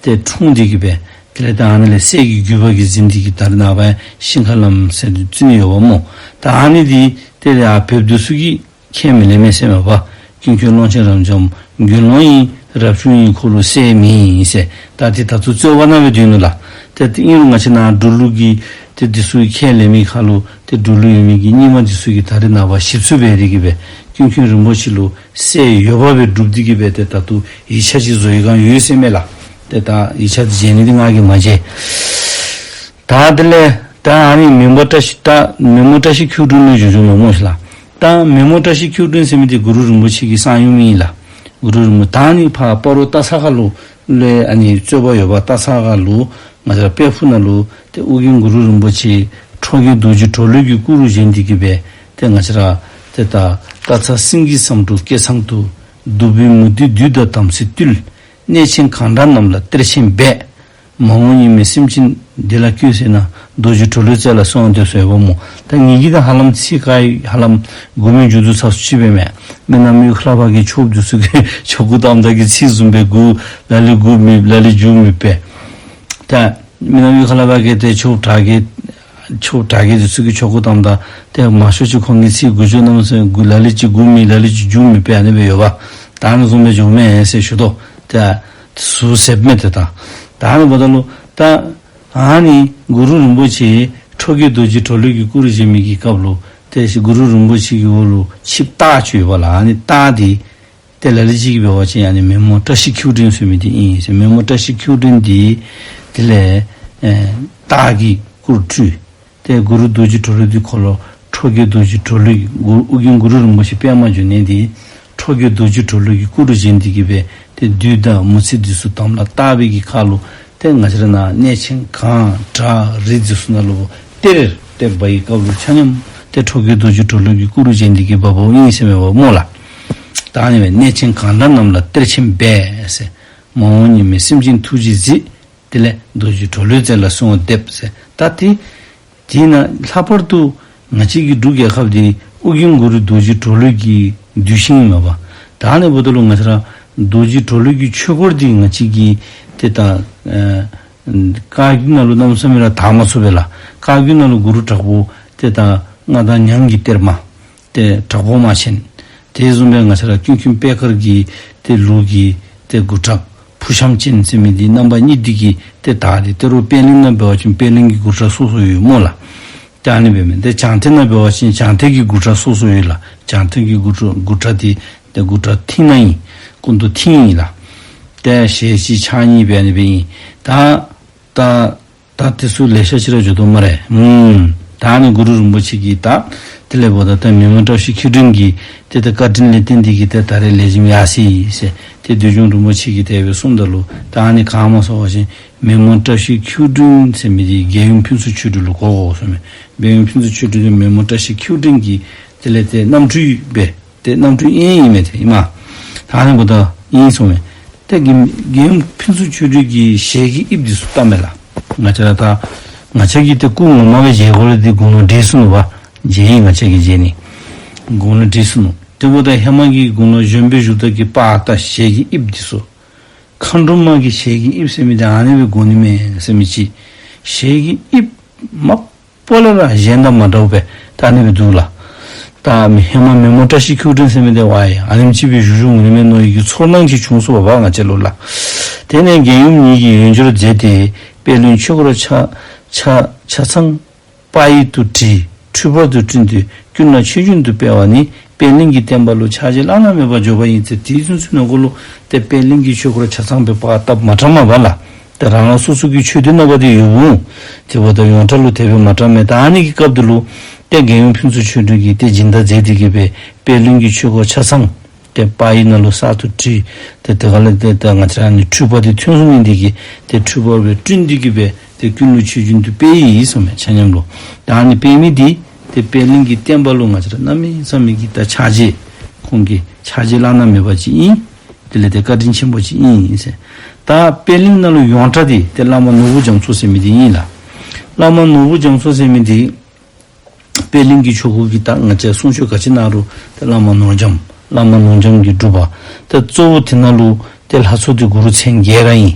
ཏེ་འཁྲུངས་ཏེ་གིས་སྦེ་དེ་ལས་ཏེ་ཨ་ནི་ལས་སྲས་ཀྱི་བརྒྱུད་པ་གིས་འཛིན་ཏེ་གིས་ད་རེས་ནངས་པ་ཡང་ཤིང་མཁར་བླམ་ཟེར་བརྩི་ནི་ཡོདཔ་སྨོ། ད་ཨ་ནི་འདི་ཏེ་ཡར་བོདཔ་འདི་ཚུ་གིས་ཁས་མི་ལེན་མས་ཟེར་མས་པ། ཀུན་མཁྱེན་ཀློང་ཆེན་རབ་འབྱམས་དགེ་སློང་ཨིན། རབ་བྱུང་ཨིན། ཁོ་ལུ་སྲས་མེད་ཨིན་ཟེར། ད་འདི་ད་ལྟོ་རྩོད་པ་ནང་སྦེ་སྡོད་ནུག་ལགས། ཏེ་ཨིན་རུང་ང་བཅས་ནཱ་འབྲུག་ལུ་གི་ཏེ་འདི་ཚུ་ཁས་ལེན་མི་ཁར་ལུ་ཏེ་འབྲུག་ལུ་ཡོད་མི་གི་རྙིང་མ་འདི་ཚུ་གིས་ད་རེས་ནངས་པ་ཞིབ་འཚོལ་འབད་དེ་གིས་སྦེ་ཀུན་མཁྱེན་རིན་པོ་ཆེ་ལུ་སྲས་ཡོདཔ་སྦེ་སྒྲུབ་སྟེ་གིས་སྦེ་ཏེ་ད་ལྟོ་ཡིག་ཆ་ཅིག་བཟོ་བའི་བསྒང་ཡོད་ཟེར་མས་ལགས། ཏེ་ད་ཡིག་ཆ་འདི་མཇལ་ནི་འདི་ང་གིས་མ་མཇལ། ད་དེ་ལས་ད་ཨ་ནི་མེ་མོ་བཀྲ་ཤིས་ད་མེ་མོ་བཀྲ་ཤིས་ཁྱེའུ་སྒྲོན་ལུ་འགྱོ་འགྱོཝ་མས་སྨོ་ཤིག་ལགས། ད་མེ་མོ་བཀྲ་ཤིས་ཁྱེའུ་སྒྲོན་ཟེར་མི་འདི་གུ་རུ་རིན་པོ་ཆེ་གི་གསང་ཡུམ་ཨིན་ལགས། གུ་རུ་རིན་པོ་ད་ཨ་ནི་ཕར་སྤ་རོ་སྟག་ཚང་ཁ་ལུ་ལས་ཨ་ནི་རྩོད་པ་ཡོད་པ། སྟག་ཚང་ཁ་ལུ་ང་བཅས་ར་དཔལ་ཕུག་ནང་ལུ་ཏེ་ཨོ་རྒྱན་གུ་རུ་རིན་པོ་ཆེ་ཁྲོ་རྒྱལ་རྡོ་རྗེ་གྲོ་ལོད་ཀྱི་སྐུ་རུ་བཞེངས་ཏེ་གིས་སྦེ་ཏེ་ང་བཅས་ར་ཏེ་ད་སྟག་ཚང་སེང་གེ་བསམ་འགྲུབ་སྐལ་བཟང་དུ། གདུག་པའི་མུ་སྟེགས་བདུད་དང་དམ་སྲི་བཏུལ། གནས་ཆེན་གང་དག་རྣམས་ལ་གཏེར་ཆེན་སྦས། མ་འོངས་ཉི་མའི་སེམས་ཅན་འདི་ལ་བསྐུལ་ཟེར་ནཱ་རྡོ་རྗེ་གྲོ་ལོད་རྩེ་ལ་གསུངས་ཏེ་སོ་ཡོདཔ་སྨོ། ད་ངེ་གི་ད་ཧ་ལམ་ཚིག་ཁར་ཧ་ལམ་མགུ་མི་མཇུག་བསྡུ་ཚར་སུ་ཅིག་སྦེ་མས། མི་ནག་མི་གཡུ་ཁ་ལས་ཕར་གྱི་ཆོསཔ་འདི་ཚུ་གིས་ཆོ་ག་དང་དག་གི་ཚིག་བཟུམ་སྦེ་མགུ་ལ་ལུ་མགུ་མི་ལ་ལུ་མཇུག་མི་སྦེ། ད་མི་ནག་མི་གཡུ་ཁ་ལས་ཕར་གྱི་ཏེ་ཆོསཔ་དྲག་གི་ ཆོས་གྲྭ་རྒྱས་འདི་ཚུ་གིས་ཆོ་ག་གཏངམ་ད་ཏེ་མང་ཤོས་ཅིག་ཁོང་གིས་ཚིག་དགུ་བཅུ་རྣམས་སུ་དགུ་ལ་ལུ་ཅིག་དགོ་མི་ལ་ལུ་ཅིག་འགྱོ་མི་སྦེ་ཨ་ནི་སྦེ་ཡོདཔ། ད་ཨ་ནི་བཟུམ་སྦེ་འགྱོཝ་མས་ཟེར་ཞུ་དོ། ཏེ་ཟུར་ཟེརཝ་མས་ཏེ་ད། ད་ཨ་ནི་འབདཝ་ད་ལུ་ད་ཨ་ནི་གུ་རུ་རིན་པོ་ཆེ་ཁྲོ་རྒྱལ་རྡོ་རྗེ་གྲོ་ལོད་ཀྱི་སྐུ་རུ་བཞེངས་མི་གི་སྐབས་ལུ་ཏེ་གུ་རུ་རིན་པོ་ཆེ་གི་འོག་ལུ་ཆིབས་སྟག་ཅིག་ཡོདཔ་ལགས། ཨ་ནི་སྟག་འདི་ཏེ་ལ་ལུ་ཅིག་གིས་འབད་བ་ཅིན་ཨ་ནི་མི་མོ་བཀྲ་ཤིས་ཁྱེའུ་སྒྲོན་ཟེར་མི་འདི་ཨིན་ཟེར། མི་མོ་བཀྲ་ཤིས་ཁྱེའུ་སྒྲོན་འདི་དེ་ལས་ཨེ་སྟག་གི་སྐུ་རུ་སྤྲུལ། ཏེ་གུ་རུ་རྡོ་རྗེ་གྲོ་ལོད་འདི་ཁོ་ལུ་ཁྲོ་རྒྱལ་རྡོ་རྗེ་གྲོ་ལོད་ཀྱི་གུ་ཨོ་རྒྱན་གུ་རུ་རིན་པོ་ཆེ་པདྨ་འབྱུང་གནས་འདི་ཁྲོ་རྒྱལ་རྡོ་རྗེ་གྲོ་ལོད་ཀྱི་སྐུ་རུ་བཞེངས་ཏེ་གི་སྦེ་ཏེ་བདུད་དང་མུ་ཚེ་འདི་ཚུ་དམ་ལ་བཏགས་པའི་གི་ཁར་ལུ་ཏེ་ང་བཅས་ར་ནཱ་གནས་ཆེན་གངས་བྲག་རི་འདི་ཚུ་ནང་ལུ་གཏེར་གཏེར་འབག་པའི་སྐབས་ལུ་ཆ་མཉམ་ཏེ་ཁྲོ་རྒྱལ་རྡོ་རྗེ་གྲོ་ལོད་ཀྱི་སྐུ་རུ་བཞེངས་ཏེ་གི་འབགཔ་ཨིན་ཟེར་མས་པ་སྨོ་ལགས། ད་ཨ་ནི་སྦེ་གནས་ཆེན་གངས་བྲག་རྣམས་ལ་གཏེར་ཆེན་སྦས་ཟེར། མ་འོངས་ཉི་མའི་སེམས་ཅན་ཐུགས་རྗེས་གཟིགས། དེ་ལས་རྡོ་རྗེ་གྲོ་ལོད་རྩེ་ལ་གསོལ་བ་འདེབས་ཟེར། ད་དེ་དེ་ནང་ལྷག་པར་དུ་ང་བཅས་ཀྱི་འབྲུག་རྒྱལ་ཁབ་འདི་ཨོ་རྒྱན་གུ་རུ་རྡོ་རྗེ་གྲོ་ལོད་ཀྱི་གདུལ་ཞིང་ཨིན་མས་པ། ད་ཨ་ནི་འབདཝ་ད་ལུ་ང་བཅས་ར་རྡོ་རྗེ་གྲོ་ལོད་ཀྱི་ཆོས་སྐོར་འདི་ང་བཅས་ཀྱི་ཏེ་ད་ཨེ་བཀའ་བརྒྱུད་ནང་ལུ་གནམ་མེད་ས་མེད་ར་དར་མ་ཚུགས་པས་ལགས། བཀའ་བརྒྱུད་ནང་ལུ་གུ་རུ་དྲག་པོ་ཏེ་ད་མངའ་བདག་ཉང་གི་གཏེར་མ་ཏེ་དྲག་པོ་རྨ་ཆེན། དེ་བཟུམ་སྦེ་ང་བཅས་ར་ཀུན་མཁྱེན་པད་དཀར་གྱི་ཏེ་ལུགས་ཀྱི་ཏེ་མགུར་དྲག་ཕུར་ཤམ་ཅན་ཟེར་མི་འདི་རྣམ་པ་གཉིས་འདི་གིས་ཏེ་ད་ཏེ་ཏེ་རུ་པད་གླིང་ནང་འབད་བ་ཅིན་པད་གླིང་གི་མགུར་དྲག་སོ་སོ་ཡོད་སྨོ་ལགས། ཏེ་ཨ་ནི་སྦེ་མས། ཏེ་བྱང་གཏེར་ནང་འབད་བ་ཅིན་བྱང་གཏེར་གྱི་མགུར་དྲག་སོ་སོ་ཡོད་ལགས། བྱང་གཏེར་གྱི་མགུར་དྲག་མགུར་དྲག་འདི་ཏེ་མགུར་དྲག་མཐིང་ནག་ཨིན། སྐུ་མདོག་མཐིང་ཨིན་ལགས། ཏེ་ཞལ་གཅིག་ཕྱག་གཉིས་སྦེ་ཨ་ནི་སྦེ་ཨིན། ད་ད་ད་དེ་ཚུ་ལེ་ཤ་ཅིག་ར་འགྱོ་དོ་སྨ་རེ། ཨུམ། ད་ཨ་ནི་གུ་རུ་རིན་པོ་ཆེ་གིས་ད་དེ་ལས་འབདཝ་ད་ད་མི་མོ་བཀྲ་ཤིས་ཁྱེའུ་སྒྲོན་གྱིས་ཏེ་ད་བཀའ་དྲིན་ལས་བརྟེན་ཏེ་གི་ཏེ་ད་རེས་ལེགས་ཤོམ་ཡར་སོ་ཡི་ཟེར་ཏེ་འདོད་འབྱུང་རིན་པོ་ཆེ་གིས་དེ་སྦེ་གསུངམ་ད་ལུ་ད་ཨ་ནི་ག་སྨོ་ཟེར་བ་ཅིན་མི་མོ་བཀྲ་ཤིས་ཁྱེའུ་སྒྲོན་ཟེར་མི་འདི་རྒྱལ་ཡུམ་ཕུན་ཚོགས་ཆོས་སྒྲོན་ལུ་གོ་དགོ་གསུངམ་མས། རྒྱལ་ཡུམ་ཕུན་ཚོགས་ཆོས་སྒྲོན་འདི་མི་མོ་བཀྲ་ཤིས་ཁྱེའུ་སྒྲོན་གྱི་དེ་ལས་ཏེ་རྣམ་སྤྲུལ་སྦེ་ཏེ་རྣམ་སྤྲུལ་ཨིན་ཨིན་མས་ཏེ་ཨིན་མས། ད་ཨ་ནི་འབདཝ་ད་ཨིན་གསུངམ་མས། ཏེ་རྒྱལ་རྒྱལ་ཡུམ་ཕུན་ཚོགས་ཆོས་སྒྲོན་གྱི་ཞལ་གྱི་དབྱིབས་འདི་ཚུ་བལྟ་མས་ལགས། ང་བཅས་ར་ད་ང་བཅས་ཀྱིས་ཏེ་སྐུ་ངོ་མ་སྦེ་མཇལ་དགོ་ལས་འདི་དགུང་ལོ་བགྲེས་སོ་ནུག་པ། མཇལ་ཡི་ང་བཅས་ཀྱིས་མཇལ་ནི་དགུང་ལོ་བགྲེས་སོ་ནུག། དེ་འབདཝ་ད་ཧེ་མ་གི་དགུང་ལོ་གཞོན་པའི་བཞུགས་སྟངས་ཀྱི་པར་ད་ཞལ་གྱི་དབྱིབས་འདི་ཚུ་མཁའ་འགྲོ་མ་གི་ཞལ་གྱི་དབྱིབས་ཟེར་མི་འདི་ཨ་ནི་སྦེ་དགོ་ནི་མས་ཟེར་མི་ཅིག། ཞལ་གྱི་དབྱིབས་མ་པོ་ལས་ར་གཞན་དང་མ་འདྲཝ་སྦེ་ད་ཨ་ནི་སྦེ་འདུག་ལགས། ད་མི་ཧེ་མ་མི་མོ་བཀྲ་ཤིས་ཁྱེའུ་སྒྲོན་ཟེར་མི་འདི་ཝའི་ཨ་ནེམ་ཅིག་སྦེ་བཞུགས་བཞུགས་འོང་ནི་མས་མནོ་བའི་གི་ཚོར་སྣང་ཅིག་བྱུང་སོང་པ་ང་བཅས་ལུ་ལགས། དེ་ནས་རྒྱལ་ཡུམ་ཉིད་ཀྱིས་ཡོན་སྦྱོར་མཛད་དེ་པད་གླིང་ཆོས་འཁོར་ཆ་ཆ་ཆ་ཚང་པ་ཡིག་ཏུ་བྲིས། འཕྲུལ་པ་དུ་བསྐྲུན་ཏེ་ཀུན་ལ་ཆོས་རྒྱུན་དུ་སྤེལ་བ་ནི་པད་གླིང་གི་བསྟན་པ་ལུ་ཕྱག་རྗེས་བླ་ན་མེད་པ་འཇོག་པ་ཡིན་ཟེར། དེ་ཚུན་ཚོད་ནང་འཁོད་ལུ་ཏེ་པད་གླིང་གི་ཆོས་སྐོར་ཆ་ཚང་སྦེ་པར་བཏབ་མ་དྲངས་མས་པ་ལགས། ཏེ་རང་རང་སོ་སོ་གི་ཆོས་སྡེ་ནང་པ་དེ་ཡོདཔ་འོང་། དེ་འབདཝ་ད་ཡོངས་གྲགས་ལུ་དེ་སྦེ་མ་དྲངས་མས། ད་ཨ་ནི་གི་སྐབས་དེ་ལུ་ཏེ་རྒྱལ་ཡུམ་ཕུན་ཚོགས་ཆོས་སྒྲོན་གྱིས་ཏེ་སྦྱིན་བདག་མཛད་དེ་གི་སྦེ་པད་གླིང་གི་ཆོས་སྐོར་ཆ་ཚང་ཏེ་པར་ཡིག་ནང་ལུ་གསར་དུ་བྲིས། ཏེ་དེ་ག་ལས་ཏེ་ད་ང་བཅས་ར་ནི་འཕྲུལ་པ་དེ་ཐོན་སོང་ནི་འདི་གིས་ཏེ་འཕྲུལ་པ་སྦེ་བསྐྲུན་ཏེ་གི་སྦེ་ཏེ་ཀུན་ལུ་ཆོས་རྒྱུན་དུ་སྤེལ་ཡི་གསུངམ་མས་ཆ་མཉམ་ལུ། ད་ཨ་ནི་སྤེལ་མི་འདི་ཏེ་པད་གླིང་གི་བསྟན་པ་ལུ་ང་བཅས་ར་གནམ་མེད་ས་མེད་ཀྱི་ད་ཕྱག་རྗེས་ཁོང་གི་ཕྱག་རྗེས་བླ་ན་མེད་པ་ཅིག་ཨིན། དེ་ལས་ཏེ་བཀའ་དྲིན་ཆེན་པོ་ཅིག་ཨིན་ཟེར། ད་པད་གླིང་ནང་ལུ་ཡོངས་གྲགས་འདི་ཏེ་བླ་མ་ནོར་བུ་རྒྱ་མཚོ་ཟེར་མི་འདི་ཨིན་ལགས། བླ་མ་ནོར་བུ་རྒྱ་མཚོ་ཟེར་མི་འདི་པད་གླིང་གི་ཆོས་སྐོར་གྱི་ད་ང་བཅས་གསུང་ཆོས་ག་ཅི་གནང་རུང་ཏེ་བླ་མ་ནོར་རྒྱམ་བླ་མ་ནོར་རྒྱམ་གྱིས་སྒྲུབ་པ། ཏེ་གཙོ་བོ་དེ་ནང་ལུ་ཏེ་ལྷ་ཚོགས་འདི་གུ་རུ་མཚན་བརྒྱད་ར་ཨིན།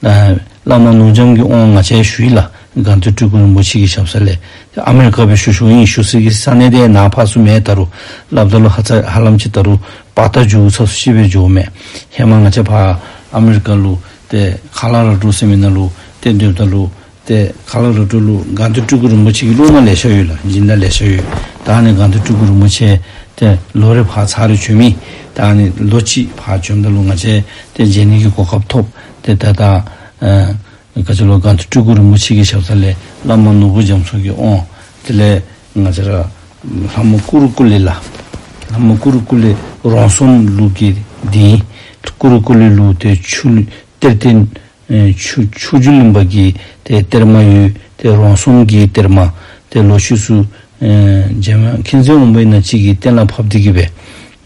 ཨ་བླ་མ་ནོར་རྒྱམ་གྱི་དབང་ང་བཅས་ཞུ་ཡི་ལགས། སྒང་སྟེང་སྤྲུལ་སྐུ་རིན་པོ་ཆེ་གི་ཞབས་ས་ལས། ཏེ་ཨ་མི་རི་ཀ་སྦེ་བཞུགས་བཞུགསཔ་ཨིན། བཞུགས་ས་གི་ས་གནས་དེ་ནཱ་ཕར་ཚུར་མེད་ད་རུང་། སླབ་ད་ལུ་ཧ་ཚ་ཧ་ལམ་ཅིག་ད་རུང་པར་ད་འགྱོ་ཚར་སོ་ཅིག་སྦེ་འགྱོཝ་མས། ཧེ་མ་ང་བཅས་ཕར་ཨ་མི་རི་ཀ་ལུ་ཏེ་ཁ་ལ་ར་ཌོ་ཟེར་མི་ནང་ལུ་ཏེ་སྡོདཔ་ད་ལུ་ཏེ་ཁ་ལ་ར་ཌོ་ལུ་སྒང་སྟེང་སྤྲུལ་སྐུ་རིན་པོ་ཆེ་གི་སློབ་མ་ལེ་ཤ་ཡོད་ལགས། སྦྱིན་བདག་ལེ་ཤ་ཡོད། ད་ཨ་ནི་སྒང་སྟེང་སྤྲུལ་སྐུ་རིན་པོ་ཆེ་ཏེ་ལོ་རེ་ཕར་ཚར་རེ་བྱོན་མི། ད་ཨ་ནི་ལོ་གཅིག་ཕར་བྱོནམ་ད་ལུ་ང་བཅས་ཏེ་མཇལ་ནི་གི་གོ་སྐབས་ཐོབ། ཏེ་ད་ད་ཨ་ག་ཅི་ལོ་སྒང་སྟེང་སྤྲུལ་སྐུ་རིན་པོ་ཆེ་གི་ཞབས་ས་ལས་བླ་མ་ནོར་བུ་རྒྱ་མཚོ་གི་དབང་། དེ་ལས་ང་བཅས་ར་ལྷ་མོ་ཀུ་རུ་ཀུ་ལེ་ལགས། ལྷ་མོ་ཀུ་རུ་ཀུ་ལེ་རོང་ཟོམ་ལུགས་ཀྱི་འདི་ཨིན། ཀུ་རུ་ཀུ་ལེ་ལུ་ཏེ་ཆུ་གཏེར་སྟོན་ཨེ་ཆུ་ཆུ་རྒྱུན་གླིང་པ་གི་ཏེ་གཏེར་མ་ཡོད། ཏེ་རོང་ཟོམ་གྱི་གཏེར་མ་ཏེ་ལོག་ཤུལ་ཚུ་ཨེ་རྗེ་མཁན་ཆེན་དབང་པོ་ཡིད་ནང་གཅིག་གིས་གཏན་ལ་ཕབ་སྟེ་གི་སྦེ་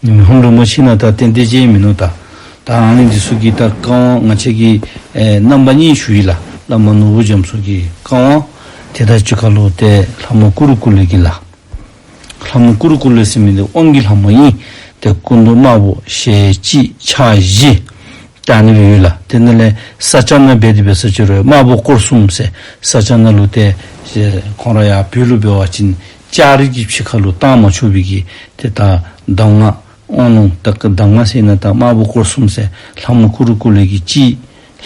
མི་ཕམ་རིན་པོ་ཆེ་ནང་ད་ཏན་ཏན་ཅིག་མིན་ནུག། ད་ད་ཨ་ནི་འདི་ཚུ་གི་ད་བཀའ་དབང་ང་བཅས་ཀྱིས་ཨེ་རྣམ་པ་གཉིས་ཞུ་ཡི་ལགས། བླ་མ་ནོར་བུ་རྒྱ་མཚོ་གི་བཀའ་དབང་། དེ་དང་གཅིག་ཁར་ལུ་ཏེ་ལྷ་མོ་ཀུ་རུ་ཀུ་ལེ་གི་ལགས། ལྷ་མོ་ཀུ་རུ་ཀུ་ལེ་ཟེར་མི་འདི་དབང་གི་ལྷ་མོ་ཨིན། ཏེ་སྐུ་མདོག་དམར་པོ་ཞལ་གཅིག་ཕྱག་བཞི། ད་ཨ་ནི་སྦེ་ཡོད་ལགས། དེ་ནང་ལས་ས་བྱ་ནང་སྦེ་དེ་སྦེ་ས་བྱ་རུ་དམར་པོ་སྐོར་གསུམ་ཟེར། ས་བྱ་ནང་ལུ་ཏེ་ ཁོང་ར་ཡར་བོད་ལུ་འབད་བ་ཅིན་ལྕགས་རི་གི་ཕྱི་ཁ་ལུ་བཏང་མ་ཆོག་པའི་གི་ཏེ་ད་གདམས་ངག་དབང་ལུང་ད་གདམས་ངག་ཟེར་ན་ད་དམར་པོ་སྐོར་གསུམ་ཟེར་ལྷ་མོ་ཀུ་རུ་ཀུ་ལེ་གི་གཅིག།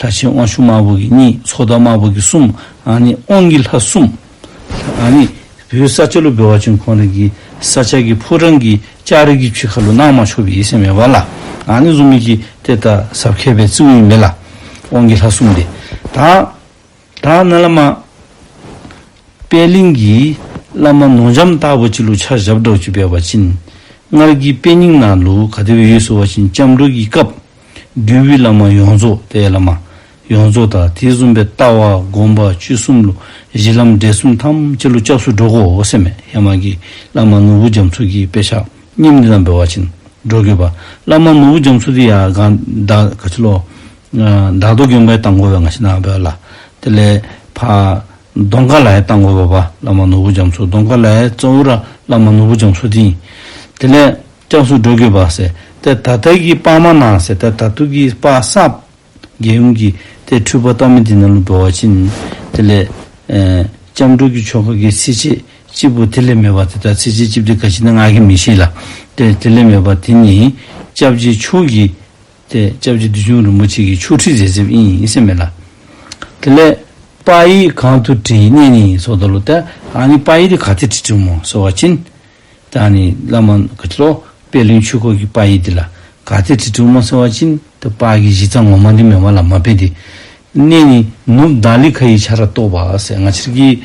ལྷ་ཆེན་དབང་ཕྱུག་དམར་པོ་གི་གཉིས། ཚོགས་བདག་དམར་པོ་གི་གསུམ། ཨ་ནི་དབང་གི་ལྷ་གསུམ། ཨ་ནི་བོད་ས་སྐྱ་ལུ་འབད་བ་ཅིན་ཁོང་ར་གི་ས་སྐྱ་གི་ཕོ་བྲང་གི་ལྕགས་རི་གི་ཕྱི་ཁ་ལུ་གནང་མ་ཆོག་པའི་ཟེར་མས་པ་ལགས། ཨ་ནི་བཟུམ་མའི་གི་ཏེ་ད་ཟབ་ཁྱད་སྦེ་བརྩིཝ་ཨིན་མས་ལགས། དབང་གི་ལྷ་གསུམ་འདི། ད་ད་ནཱ་བླ་མ་པད་གླིང་གི་བླ་མ་ནོར་རྒྱམ་ལྟ་བུ་ཅིག་ལུ་ཆ་བཞག་འདྲཝ་ཅིག་འབད་བ་ཅིན་སྔར་གྱི་དཔེ་རྙིང་ནང་ལུ་ག་དེ་སྦེ་ཡོད་ཟེར་བ་ཅིན་སྐྱབས་འགྲོ་གི་སྐབས་བརྒྱུད་པའི་བླ་མ་ཡོངས་རྫོགས་ཏེ་བླ་མ་ཡོངས་རྫོགས་དང་དེ་བཟུམ་སྦེ་ལྟ་བ་སྒོམ་པ་བཅུ་གསུམ་ལུ་གཞི་ལམ་འབྲས་གསུམ་ཐམས་ཅད་ལུ་སྐྱབས་སུ་འགྲོ་དགོ་ཟེར་མས། ཧེ་མ་གི་བླ་མ་ནོར་བུ་རྒྱ་མཚོ་གི་དཔེ་ཆ་རྙིངམ་འདི་ནང་འབད་བ་ཅིན་འགྲོ་དགོ་པས། བླ་མ་ནོར་བུ་རྒྱ་མཚོ་འདི་ཡར་ག་ད་ག་ཅི་ལོ་ཨ་དར་མདོ་དགོན་པ་ཡར་བཏང་དགོ་པས། ང་བཅས་ནཱ་འབདཝ་ལས་དེ་ལས་ཕར་གདོང་དཀར་ལ་ཡར་བཏང་དགོ་པས། བླ་མ་ནོར་བུ་རྒྱ་མཚོ་གདོང་དཀར་ལ་ཡར་གཙོ་བོ་ར་བླ་མ་ནོར་བུ་རྒྱ་མཚོ་འདི་ཨིན། དེ་ལས་སྐྱབས་སུ་འགྲོ་དགོ་པས་ཟེར། ཏེ་ད་ལྟ་གི་པར་མ་ནང་ཟེར་ཏེ་ད་ལྟོ་གི་པར་གསརཔ་རྒྱལ་ཡུམ་གྱི་ཏེ་འཕྲུལ་པ་བཏང་མི་འདི་ནང་ལུ་འབད་བ་ཅིན་དེ་ལས་ཨེ་སྐྱབས་འགྲོ་གི་ཆོ་ག་གི་ཚིགས་བཅད་གཅིག་པོ་དེ་ལས་མེད་པ། ཏེ་ད་ཚིགས་བཅད་གཅིག་འདི་ག་ཅི་ཨིན་ན་ང་གིས་མི་ཤེས་ལགས། ཏེ་དེ་ལས་མེད་པ་འདི་ནི་སྐྱབས་རྗེ་མཆོག་གི་ཏེ་སྐྱབས་རྗེ་བདུད་འཇོམས་རིན་པོ་ཆེ་གི་ཆོག་ཁྲིགས་མཛད་མཛདཔ་ཨིན་ཟེར་མས་ལགས། དེ་ལས་པར་ཡིག་གང་དུ་བྲིས་གནས་ནི་ཟེརཝ་ད་ལུ་ཏེ་ཨ་ནི་པར་ཡིག་འདི་ག་ཏེ་བྲིས་བྲིསཝ་སྨོ་ཟེར་བ་ཅིན་ད་ཨ་ནི་བླ་མ་ག་ཅི་ལོ་པད་གླིང་ཆོས་འཁོར་གྱི་པར་ཡིག་འདི་ལགས། ག་ཏེ་བྲིས་བྲིསཝ་སྨོ་ཟེར་བ་ཅིན་ཏེ་པར་གྱི་གཞི་རྩ་ངོ་མ་འདི་མེན་མས་ལགས། མ་དཔེ་འདི་གནས་ནི་ནུབ་དཱ་ལི་ཁ་ཡི་ཆ་ར་སྟོད་པ་ཟེར། ང་བཅས་ཀྱིས་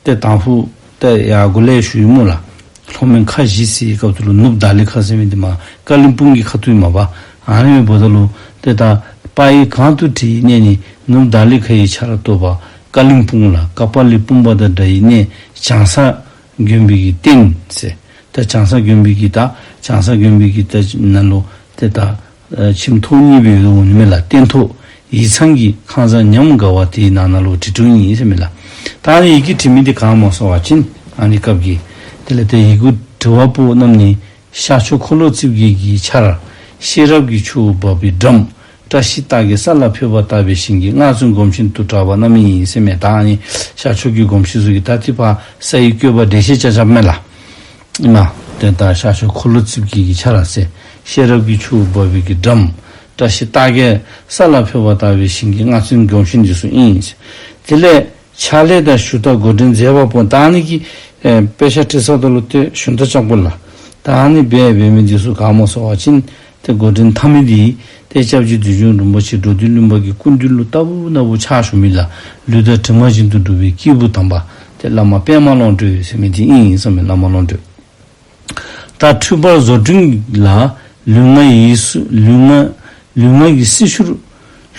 ཏེ་དང་ཕུ་ཏེ་ཡར་འགོ་ལས་ཞུ་ཡི་སྨོ་ལགས། ལྷོ་མོན་ཁ་བཞི་ཟེར་བའི་སྐབས་སུ་ལུ་ནུབ་དཱ་ལི་ཁ་ཟེར་མི་འདི་མར་ཀ་ལིམ་སྤུངས་ཀྱི་ཁ་ཐུག་ཨིན་མས་པ། ཨ་ནི་འབདཝ་ད་ལུ་ཏེ་ད་པར་ཡིག་གང་དུ་བྲིས་གནས་ནི་ནུབ་དཱ་ལི་ཁ་ཡི་ཆ་ར་སྟོད་པ་ཀ་ལིམ་སྤུངས་ལགས། ཀ་པཱ་ལི་སྤུངས་པ་དང་འདྲ་བའི་གནས་བྱང་ས་དགོན་པའི་གི་རྟེན་ཟེར། ད་བྱང་ས་དགོན་པའི་གི་ད་བྱང་ས་དགོན་པའི་གི་ད་ནང་ལུ་ཏེ་ད་ཨ་ཁྱིམ་ཐོག་གཉིས་སྦེ་ཡོདཔ་འོང་ནི་མས་ལགས། སྟེང་ཐོག་ཡིག་ཚང་གི་ཁང་བཟང་ཉམས་དགའ་བ་དེའི་ནང་ན་ལུ་བྲིས་བྲིསཝ་ཨིན་ཟེར་མས་ལགས། ད་ཨ་ནི་ཡི་གེ་བྲིས་མི་འདི་ག་སྨོ་ཟེར་བ་ཅིན་ཨ་ནི་སྐབས་ཀྱི་དེ་ལས་ཏེ་ཡི་གུ་འབྲི་བ་པོ་རྣམས་ནི་ཤར་ཕྱོགས་འཁོར་ལོ་རྩིབས་བརྒྱད་ཀྱི་ཆར་ཤེས་རབ་ཀྱི་ཆུ་བོ་འབབ་པའི་འགྲམ་བཀྲ་ཤིས་རྟགས་བརྒྱད་ས་ལ་ཕེབས་པ་ལྟ་བུའི་ཞིང་གི་སྔགས་བཙུན་སྒོམ་ཆེན་དུ་གྲགས་པ་རྣམས་ཨིན་ཟེར་མས། ད་ཨ་ནི་ཤར་ཕྱོགས་ཀྱི་སྒོམ་ཆེན་ཚུ་གིས་ད་ཏེ་ཕར་ས་ཡི་བཀོད་པ་འགྲེལ་བཤད་རྐྱབ་རྐྱབ་མས་ལགས། ཨིན་མས། ཏེ་ད་ཤར་ཕྱོགས་འཁོར་ལོ་རྩིབས་བརྒྱད་ཀྱི་ཆར་ཟེར་ཤེས་རབ་ཀྱི་ཆུ་བོ་འབབ་པའི་གི་འགྲམ་བཀྲ་ཤིས་རྟགས་བརྒྱད་ས་ལ་ཕེབས་པ་ལྟ་བུའི་ཞིང་གི་སྔགས་བཙུན་སྒོམ་ཆེན་འདི་ཚུ་ཨིན། དེ་ལས་ཕྱག་ལེན་དང་ཞུ་དག་འགོ་འདྲེན་མཛད་པ་པོ་ད་ཨ་ནི་གི་ཨེ་དཔེ་ཆ་བྲིས་ས་ད་ལུ་ཏེ་ཞུན་དག་ལྕགས་པོ་ལགས། ད་ཨ་ནི་འབད་འབད་མི་འདི་ཚུ་ག་སྨོ་ཟེར་བ་ཅིན་ཏེ་འགོ་འདྲེན་འཐབ་མི་འདི་ཏེ་སྐྱབས་རྗེ་བདུད་འཇོམས་རིན་པོ་ཆེ་འགྲོ་འདུལ་གླིང་པ་གི་སྐུ་མདུན་ལུ་ལྟ་བུ་ན་བུ་ཕྱག་ཞུ་མི་ལགས། ལུས་དང་གྲིབ་མ་བཞིན་དུ་འགྲོགས་པའི་སྐྱེས་བུ་དམ་པ་ཏེ་བླ་མ་པདྨ་ཀློང་གྲོལ་ཟེར་མི་འདི་ཨིན་ཟེར་མས། བླ་མ་ཀློང་གྲོལ། ད་འཁྲུལ་པ་བཟོ་སྐྲུན་ལ་ལུས་ངག་ཡིད་གསུམ་ལུས་ངག་ལུས་ངག་གི་སྲི་ཞུར་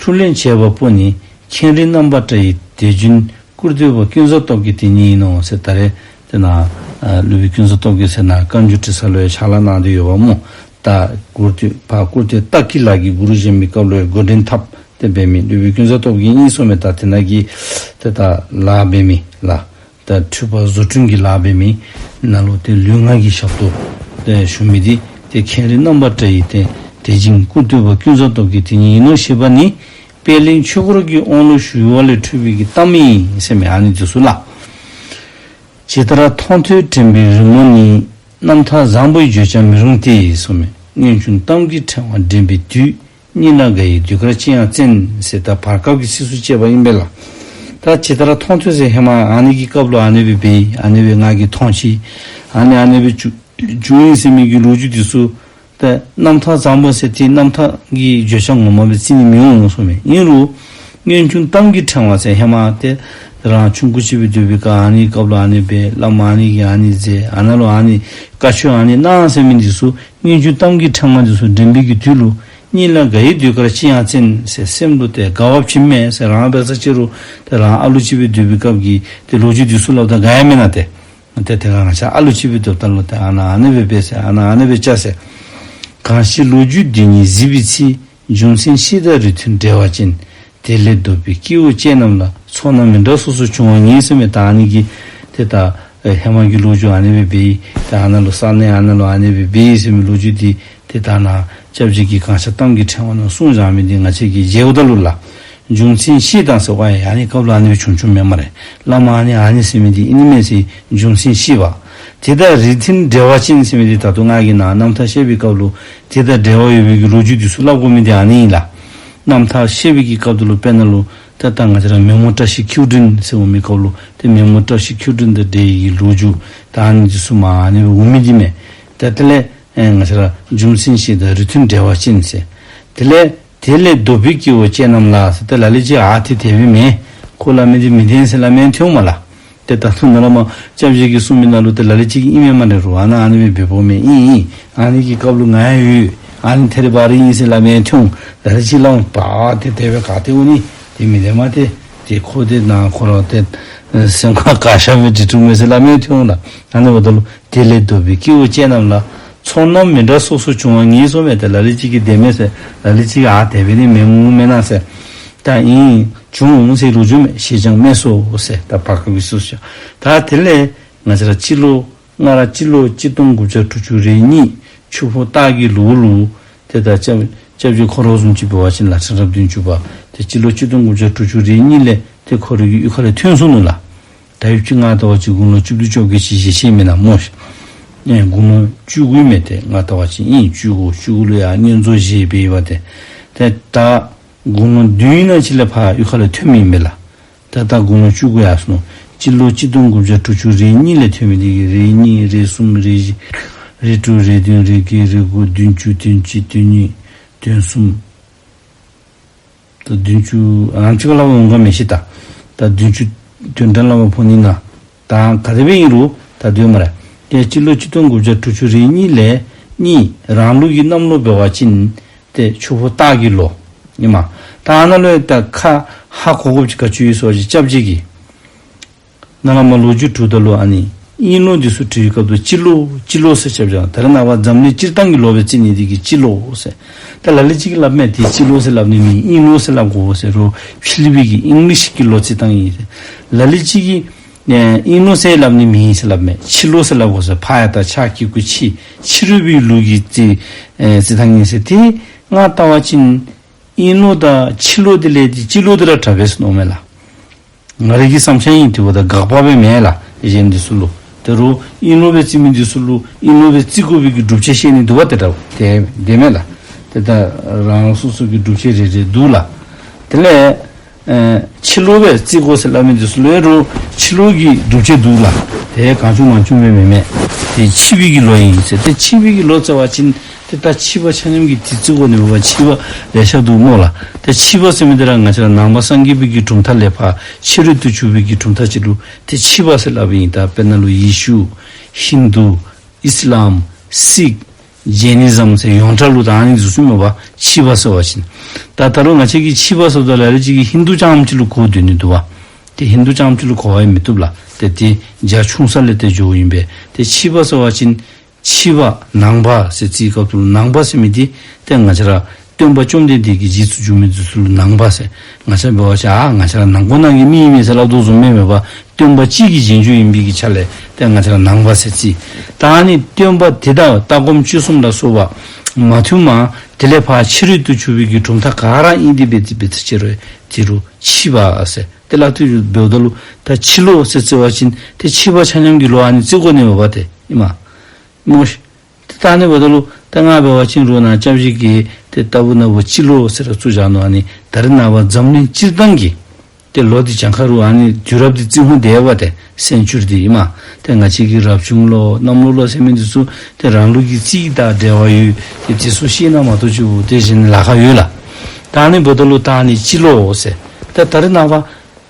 ལྷུར་ལེན་བྱས་པ་པོ་ནི་མཁྱེན་རིག་རྣམ་པར་བཀྲ་ཡི་དེ་བཞིན་སྐུར་སྟོན་པ་ཀུན་བཟང་སྟོབས་རྒྱས་དེ་ཉིད་ཡིན་ནོ་ཟེར། ད་རེས་ཏེ་ནཱ་ཨ་སློབ་དཔོན་ཀུན་བཟང་སྟོབས་རྒྱས་ཟེར་ནཱ་བཀའ་འགྱུར་བྲིས་ས་ལུ་ཡང་ཕྱག་ལཱ་གནང་སྟེ་ཡོདཔ་སྨོ། ད་སྐུར་སྟོན་པ་སྐུར་སྟོན་སྟག་གི་ལ་གི་གུ་རུ་བཞེངས་པའི་སྐབས་ལུ་ཡང་འགོ་འདྲེན་འཐབ་སྟེ་འབད་མི་སློབ་དཔོན་ཀུན་བཟང་སྟོབས་རྒྱས་ཨིན་ཟེར་མས། ད་དེ་ནང་གི་ཏེ་ད་ལཱ་འབད་མི་ལགས། ད་འཁྲུལ་པ་བཟོ་སྐྲུན་གྱི་ལཱ་འབད་མི་ནང་ལུ་ཏེ་ལུས་ངག་གི་ཞབས་ཏོག་ཏེ་ཞུ་མི་འདི་ཏེ་མཁྱེན་རིག་རྣམ་པར་བཀྲ་ཡི་ཏེ་དེ་བཞིན་སྐུར་སྟོན་པ་ཀུན་བཟང་སྟོབས་རྒྱས་དེ་ཉིད་ཡིན་ནོ་ཞེས་པ་ནི་པད་གླིང་ཆོས་འཁོར་གྱི་དབང་ལུང་ཞུ་བ་ལས་འཕྲོས་པའི་གི་གཏམ་ཨིན་ཟེར་མས། ཨ་ནི་འདི་ཚུ་ལགས། ཇི་ལྟར་མཐོང་ཐོས་དྲན་པའི་རི་མོ་ནི། རྣམ་ཐར་བཟང་པོའི་བརྗོད་བྱར་མི་རུང་སྟེ་ཟེར་མས། སྔོན་བྱུང་གཏམ་གྱི་ཕྲེང་བ་འདྲེན་པའི་དུས། གཉིད་ལ་དགའ་ཡི་ཟློས་གར་ཅི་ཡང་བཙན་ཟེར་ད་བར་སྐབས་ཀྱི་ཚིགས་སུ་བཅད་པ་ཨིན་པས་ལགས། ད་ཇི་ལྟར་མཐོང་ཐོས་ཟེར་ཧེ་མ་ཨ་ནི་གི་སྐབས་ལུ་ཨ་ནི་སྦེ་འབད་ཡི། ཨ་ནི་སྦེ་ང་གིས་མཐོང་ཅི། ཨ་ནི་ཨ་ནི་སྦེ་བྱུང་བྱུང་ཡི་ཟེར་མི་གི་ལོ་རྒྱུས་འདི་ཚུ་ད་རྣམ་ཐར་བཟང་པོ་ཟེར་ཏེ་རྣམ་ཐར་གྱི་བརྗོད་བྱ་ངོ་མ་སྦེ་བརྩི་ནི་མི་འོང་ཟེར་མས། ཨིན་རུང་སྔོན་བྱུང་གཏམ་གྱི་ཕྲེང་བ་ཟེར་ཧེ་མ་ཏེ་རང་ཆུང་ཀུ་ཅིག་སྦེ་སྡོད་པའི་སྐབས་ཨ་ནི་སྐབས་ལུ་ཨ་ནི་སྦེ་བླ་མ་ཨ་ནི་གིས་ཨ་ནི་མཛད། ཨ་ནཱ་ལུ་ཨ་ནི་བཀའ་ཆོས་ཨ་ནི་གནང་ཟེར་མི་འདི་ཚུ་སྔོན་བྱུང་གཏམ་གྱི་ཕྲེང་བ་འདི་ཚུ་འདྲེན་པའི་གི་དུས་ལུ་གཉིད་ལ་དགའ་ཡི་ཟློས་གར་ཅི་ཡང་བཙན་ཟེར་སེམས་ལུ་ཏེ་དགའ་བ་བྱིན་མས་ཟེར། རང་འབད་ས་ཅིག་རུང་ཏེ་རང་ཨ་ལུ་ཅིག་སྦེ་སྡོད་པའི་སྐབས་ཀྱི་ཏེ་ལོ་རྒྱུས་འདི་ཚུ་སླབ་ད་དགའ་ཡ་མེན་ན་ཏེ། ཏེ་དེ་སྒང་ང་བཅས་ཨ་ལུ་ཅིག་སྦེ་སྡོདཔ་ད་ལུ་ཏེ་ཨ་ནཱ་ཨ་ནི་སྦེ་འབད་ཟེར་ཨ་ནཱ་ཨ་ནི་སྦེ་བྱ་ཟེར། གང་ཞིག་ལོ་རྒྱུས་འདི་ཉིད་གཟིགས་པའི་ཚེ། འབྱུང་ཚན་ཤིང་རྟ་རི་མཐོའི་འགྲེལ་བ་ཅན། དེ་ལས་ལྡོག་པའི་སྐྱེ་བོ་ཅན་རྣམས་ལ་ཚོར་སྣང་མི་འདྲ་སོ་སོར་བྱུང་བ་ངེས་ཟེར་མས། ད་ཨ་ནི་གི་ཏེ་ད་ཨེ་ཧེ་མ་གི་ལོ་རྒྱུས་ཨ་ནི་སྦེ་འབད་ཡི། ད་ཨ་ནཱ་ལུ་ས་གནས་ཨ་ནཱ་ལུ་ཨ་ནི་སྦེ་འབད་ཡི་ཟེར་མི་ལོ་རྒྱུས་འདི་ཏེ་ད་ནཱ་སྐྱབས་རྗེ་གིས་གངས་ཅན་གཏམ་གྱི་ཕྲེང་བ་ནང་གསུངས་བཞག་མི་འདི་ང་བཅས་ཀྱིས་མཇལཝ་ད་ལུ་ལགས། རྒྱུ་མཚན་ཤེས་དང་ཟེར་བ་ཡང་ཨ་ནི་སྐབས་ལུ་ཨ་ནི་བྱུང་བྱུངམ་མས་སྨ་རེ། བླ་མ་ཨ་ནི་ཨ་ནི་ཟེར་མི་འདི་ཨིན་ནི་མས་ཟེར་རྒྱུ་མཚན་ཤེས་པ། དེ་དང་རིགས་མཐུན་འབྲེལ་བ་ཅན་ཟེར་མི་འདི་ད་ལྟོ་ང་གིས་ནཱ་རྣམ་ཐར་བཤད་པའི་སྐབས་ལུ་དེ་དང་འབྲེལ་བ་ཡོད་པའི་གི་ལོ་རྒྱུས་འདི་ཚུ་སླབ་དགོ་མི་འདི་ཨ་ནི་ཨིན་ལགས། རྣམ་ཐར་བཤད་པའི་གི་སྐབས་དེ་ལུ་དཔེར་ན་ལུ་ཏེ་ད་ང་བཅས་ར་མེ་མོ་བཀྲ་ཤིས་ཁྱེའུ་སྒྲོན་ཟེར་འོང་མི་སྐབས་ལུ་ཏེ་མེ་མོ་བཀྲ་ཤིས་ཁྱེའུ་སྒྲོན་དང་འབྲེལ་བའི་གི་ལོ་རྒྱུས་ད་ཨ་ནི་འདི་ཚུ་མར་ཨ་ནི་འོང་མི་འདི་མས། ད་དེ་ལས་ཨེ་ང་བཅས་ར་རྒྱུ་མཚན་ཤེས་དང་རིགས་མཐུན་འབྲེལ་བ་ཅན་ཟེར། དེ་ལས་དེ་ལས་ལྡོག་པའི་སྐྱེ་བོ་ཅན་རྣམས་ལ་ཟེར། ཏེ་ལ་ལུ་ཅིག་ཨ་ཏེ་དེ་སྦེ་མེན། ཁོ་སླབ་མི་འདི་མི་བདེན་ཟེར་སླབ་མི་ཐོན་འོང་སྨ་རེ། ཏེ་ད་ལྟོ་ནཱ་ལས་མར་སྐྱབས་རྗེ་གིས་གསུངས་མི་ནང་ལུ་ཏེ་ལ་ལུ་ཅིག་གིས་ཨིན་མས་སྨ་རེ་རོགས། ཨ་ནཱ་ཨ་ནི་སྦེ་འབདཝ་མས། ཨིན་ཨིན། ཨ་ནི་གི་སྐབས་ལུ་ང་ཡང་ཡོད། ཨ་ནི་ཐད་རི་བ་རི་ཨིན་ཟེར་སླབ་མི་ཐོན་འོང་། ལ་ལུ་ཅིག་སླབ་འོང་པ་ཏེ་དེ་སྦེ་ག་ཏེ་འོང་ནི། ཏེ་མི་བདེན་མས་ཏེ། ཏེ་ཁོ་ཏེ་ནཱ་ཁོ་ར་ཏེ་སེམས་ཁར་ག་ཤ་མི་འདྲི་འདྲི་མས་ཟེར་སླབ་མི་ཐོན་འོང་ལགས། ཨ་ནི་འབདཝ་ད་ལུ་དེ་ལས་ལྡོག་པའི་སྐྱེ་བོ་ཅན་རྣམས་ལ་ཚོར་སྣང་མི་འདྲ་སོ་སོར་བྱུང་བ་ངེས་སོ་མས། ཏེ་ལ་ལུ་ཅིག་གིས་དེ་མེན་ཟེར། ལ་ལུ་ཅིག་གིས་ཨ་དེ་སྦེ་ནི་མེན་མེན་ན་ཟེར། ད་ཨིན་བྱུང་ཟེར་ལོ་རྒྱུས་མས། ཞེས་ཀྱང་སྨྲས་སོ་ཟེར། ད་བར་སྐབས་ཀྱི་སོ་སོ། ད་དེ་ལས་ང་བཅས་ར་སྤྱི་ལོ་སྔར་སྤྱི་ལོ་གཅིག་སྟོང་དགུ་བརྒྱ་དྲུག་ཅུ་རེ་གཉིས་ཆུ་ཕོ་སྟག་གི་ལོ་ལུ་ཏེ་ད་སྐྱབས་སྐྱབས་རྗེ་ཁོ་ར་བཟུམ་ཅིག་འབད་བ་ཅིན་ལགས། ཁྲི་རབས་བདུན་ཅུ་པ་ཏེ་སྤྱི་ལོ་གཅིག་སྟོང་དགུ་བརྒྱ་དྲུག་ཅུ་རེ་གཉིས་ལས་ཏེ་ཁོ་རའི་གི་གཡུས་ཁ་ལས་ཐོན་སོང་ནུག་ལགས། ད་ཡུདཔ་ཅིག་ང་བལྟ་བ་ཅིན་དགུང་ལོ་བཅུ་བདུན་བཅོ་བརྒྱད་ཅིག་བཞེས་ཅི་མེན་ན་སྨོ་ཤིག། ཨེ་དགུང་ལོ་བཅུ་དགུ་མས། ཏེ་ང་བལྟ་བ་ཅིན་ཨིན་བཅུ་དགུ་བཅུ་དགུ་ལུ་ཡང་བསྙེན་རྫོགས་བཞེས་པའི་བ་ཏེ། ཏེ་ད་དགུང་ལོ་བདུན་ནང་ཅིག་ལས་ཕར་གཡུས་ཁ་ལས་ཐོན་མི་ཨིན་པས་ལགས། ད་ད་དགུང་ལོ་བཅུ་དགུ་ཡར་སོང་ནུག། སྤྱི་ལོ་གཅིག་སྟོང་དགུ་བརྒྱ་དྲུག་ཅུ་རེ་གཉིས་ལས་ཐོན་མི་འདི་གིས་རེ་གཉིས་རེ་གསུམ་རེ་བཞི་རེ་དྲུག་རེ་བདུན་རེ་བརྒྱད་རེ་དགུ་བདུན་ཅུ་དོན་གཅིག་དོན་གཉིས་དོན་གསུམ། ད་བདུན་ཅུ་ཨ་ཙི་ཁ་ལས་འོང་ག་མི་ཤེས། ད་ད་བདུན་ཅུ་དོན་གྲངས་ལས་ཕར་ཕོག་ནི་ན། ད་ག་དེ་སྦེ་ཨིན་རུང་ད་སྡོད་སྨ་རེ། ཏེ་སྤྱི་ལོ་གཅིག་སྟོང་དགུ་བརྒྱ་དྲུག་ཅུ་རེ་གཉིས་ལས་གཉིས་རང་ལུགས་ཀྱི་གནམ་ལོ་འབད་བ་ཅིན་ཏེ་ཆུ་ཕོ་སྟག་གི་ལོ་ཨིན་མས། ད་ཨ་ནཱ་ལུ་ད་ཁ་ཧ་གོ་དགོཔ་ཅིག་ག་ཅི་ཡོད་ཟེར་བ་ཅིན་སྐྱབས་རྗེ་གིས་ནཱ་ལས་མར་ལོ་རྒྱུས་དྲུག་ད་ལུ་ཨ་ནི་དབྱིན་ལོ་འདི་ཚུ་བྲིས་པའི་སྐབས་དུ་སྤྱི་ལོ་སྤྱི་ལོ་ཟེར་རྐྱབ་ཅི། ད་རེས་ནངས་པ་འཛམ་གླིང་སྤྱིར་བཏང་གི་ལོ་སྦེ་བརྩི་ནི་འདི་གིས་སྤྱི་ལོ་ཟེར། ད་ལ་ལུ་ཅིག་གིས་སླབ་མས། ཏེ་སྤྱི་ལོ་ཟེར་སླབ་ནི་མེན་དབྱིན་ལོ་ཟེར་སླབ་དགོ་ཟེར་རུང་ཕྱི་གླིང་པའི་གི་ཨིང་ལིཤ་གི་ལོ་རྩིས་སྟངས་ཨིན་ཟེར། ལ་ལུ་ཅིག་གིས་ཨེ་དབྱིན་ལོ་ཟེར་སླབ་ནི་མེན་ཟེར་སླབ་མས། ཕྱི་ལོ་ཟེར་སླབ་དགོ་ཟེར། ཕ་ཡ་བཏགས་ཕྱ་གི་གུ་ཕྱི། ཕྱི་རོལ་པའི་ལུགས་ཀྱི་རྩིས་ཨེ་རྩིས་སྟངས་ཨིན་ཟེར། ཏེ་ང་བལྟ་བ་ཅིན་དབྱིན་ལོ་དང་ཕྱི་ལོ་དེ་ལས་ཏེ་སྤྱི་ལོ་དེ་ར་དྲག་པས་ཟེར་མནོཝ་མས་ལགས། ང་རའི་གི་བསམ་འཆར་ཨིན། དེ་འབདཝ་ད་དགག་པ་སྦེ་མེན་ལགས། གཞན་འདི་ཚུ་ལུ་ད་རུང་དབྱིན་ལོ་སྦེ་རྩི་མི་འདི་ཚུ་ལུ་དབྱིན་ལོ་སྦེ་རྩི་དགོ་པའི་གི་སྒྲུབ་བྱེད་བཤད་ནི་འདུག་པ། དེ་འདྲ་དེ་དེ་མེན་ལགས། ཏེ་ད་རང་སོ་སོ་གི་སྒྲུབ་བྱེད་རེ་རེ་འདུག་ལགས། དེ་ལས་ཨེ་ཕྱི་ལོ་སྦེ་རྩི་དགོ་ཟེར་སླབ་མི་འདི་ཚུ་ལུ་ཡང་རུང་ཕྱི་ལོ་གི་སྒྲུབ་བྱེད་འདུག་ལགས། དེ་གང་བྱུང་མང་བྱུང་སྦེ་མེན་མས། དེ་ཕྱི་པའི་གི་ལོ་ཨིན་ཟེར། ཏེ་ཕྱི་པའི་གི་ལོ་ཟེར་བ་ཅིན་ཏེ་ད་ཕྱི་པ་ཆ་མཉམ་གྱིས་ཏེ་རྩི་དགོ་ནི་མས་པ། ཕྱི་པ་ལེ་ཤ་འདུག་སྨོ་ལགས། ཏེ་ཕྱི་པ་ཟེར་མི་འདི་ར་ང་བཅས་ར་ནང་པ་སངས་རྒྱས་པའི་གི་གྲུབ་མཐའ་ལས་ཕར་ཕྱི་རོལ་དུ་གྱུར་པའི་གི་གྲུབ་མཐའ་ཅིག་ལུ་ཏེ་ཕྱི་པ་ཟེར་སླབ་ཨིན། ད་དཔེར་ན་ལུ་ཡེ་ཤུ་ཧིན་དུ་ཨིས་ལམ་སིག་ཇེ་ནི་ཛམ་ཟེར་ཡོངས་གྲགས་ལུ་ད་ཨ་ནི་འདི་ཚུ་མས་པ། ཕྱི་པ་ཟེར་བ་ཅིན་ད་ད་རུང་ང་བཅས་ཀྱིས་ཕྱི་པ་ཟེརཝ་ད་ལ་ལུ་ཅིག་གིས་ཧིན་དུ་རྐྱངམ་ཅིག་ལུ་གོ་སྡོད་ནི་འདུག་པ། ཏེ་ཧིན་དུ་རྐྱངམ་ཅིག་ལུ་གོ་བ་ཡང་མི་བཏུབ་ལགས། ཏེ་དེ་རྒྱ་ཆུང་ས་ལས་ཏེ་འགྱོཝ་ཨིན་པས། ཏེ་ཕྱི་པ་ཟེར་བ་ཅིན་ཕྱི་པ་ནང་པ་ཟེར་རྩིས་སྐབས་སུ་ནང་པ་ཟེར་མི་འདི་ཏེ་ང་བཅས་ར་སྟོན་པ་བཅོམ་ལྡན་འདས་ཀྱི་རྗེས་སུ་འཇུག་མི་འདི་ཚུ་ལུ་ནང་པ་ཟེར། ང་བཅས་འབད་བ་ཅིན་ཨ་ང་བཅས་ར་ནང་འཁོད་ནང་གི་མི་ཨིན་མས་ཟེར་སླབ་དོ་བཟུམ་མས་མེན་པ། སྟོན་པ་གཅིག་གི་རྗེས་འཇུག་ཨིན་པའི་གི་ཆ་ལས་ཏེ་ང་བཅས་ར་ནང་པ་ཟེར་རྩིས། ད་ཨ་ནི་སྟོན་པ་དེ་དང་ལྟ་སྒོམ་སྤྱོད་གསུམ་ལ་སོགས་པ་མ་མཐུན་པ་དེ་ལས་ཕར་ཕྱི་རོལ་དུ་གྱུར་པའི་གི་གྲུབ་མཐའ་ག་ར་ཨིན་ཏེ་འབད་རྩིས་འབད་རྩིས་ཅི་རུང་ཕྱི་པ་ཟེར། ཏེ་ལགས་དེ་འབདཝ་ད་ལུ་ད་ཕྱི་ལོ་ཟེར་རྩི་བ་ཅིན་ཏེ་ཕྱི་པ་ཆ་མཉམ་གྱི་ལོ་ཨ་ནི་རྩི་དགོ་ནི་མས་པ། ཏེ་ཨིན་མས་སྨོ་ཤིག། ཏེ་ད་ཨ་ནི་འབདཝ་ད་ལུ་ད་ང་འབད་བ་ཅིན་རོགས་ནཱ་སྐྱབས་རྗེ་གིས་ཏེ་ལྟ་བུ་ན་བུ་སྤྱི་ལོ་ཟེར་ར་བཙུགས་བཞག་ནུག། ཨ་ནི་ད་རེས་ནངས་པ་འཛམ་གླིང་སྤྱིར་བཏང་གི་ཏེ་ལོ་འདི་གྱངས་ཁ་རུང་ཨ་ནི་དུས་རབས་འདི་རྩི་ཧོང་དེ་བ་ཏེ་སེན་ཅུ་རི་འདི་ཨིན་མས། ཏེ་ང་བཅས་ཀྱི་རབ་བྱུང་ལོ་གནམ་ལོ་ལོ་ཟེར་མི་འདི་ཚུ་ཏེ་རང་ལུགས་ཀྱི་རྩིས་དང་འབྲེལ་བ་ཡོད། ཏེ་དེ་ཚུ་ཤེས་ན་མ་གཏོགས་ཅིག་ཏེ་གཞན་ལཱ་ཁག་ཡོད་ལགས། ད་ཨ་ནི་འབདཝ་ད་ལུ་ད་ཨ་ནི་སྤྱི་ལོ་ཟེར་ད་ད་རེས་ནངས་པ་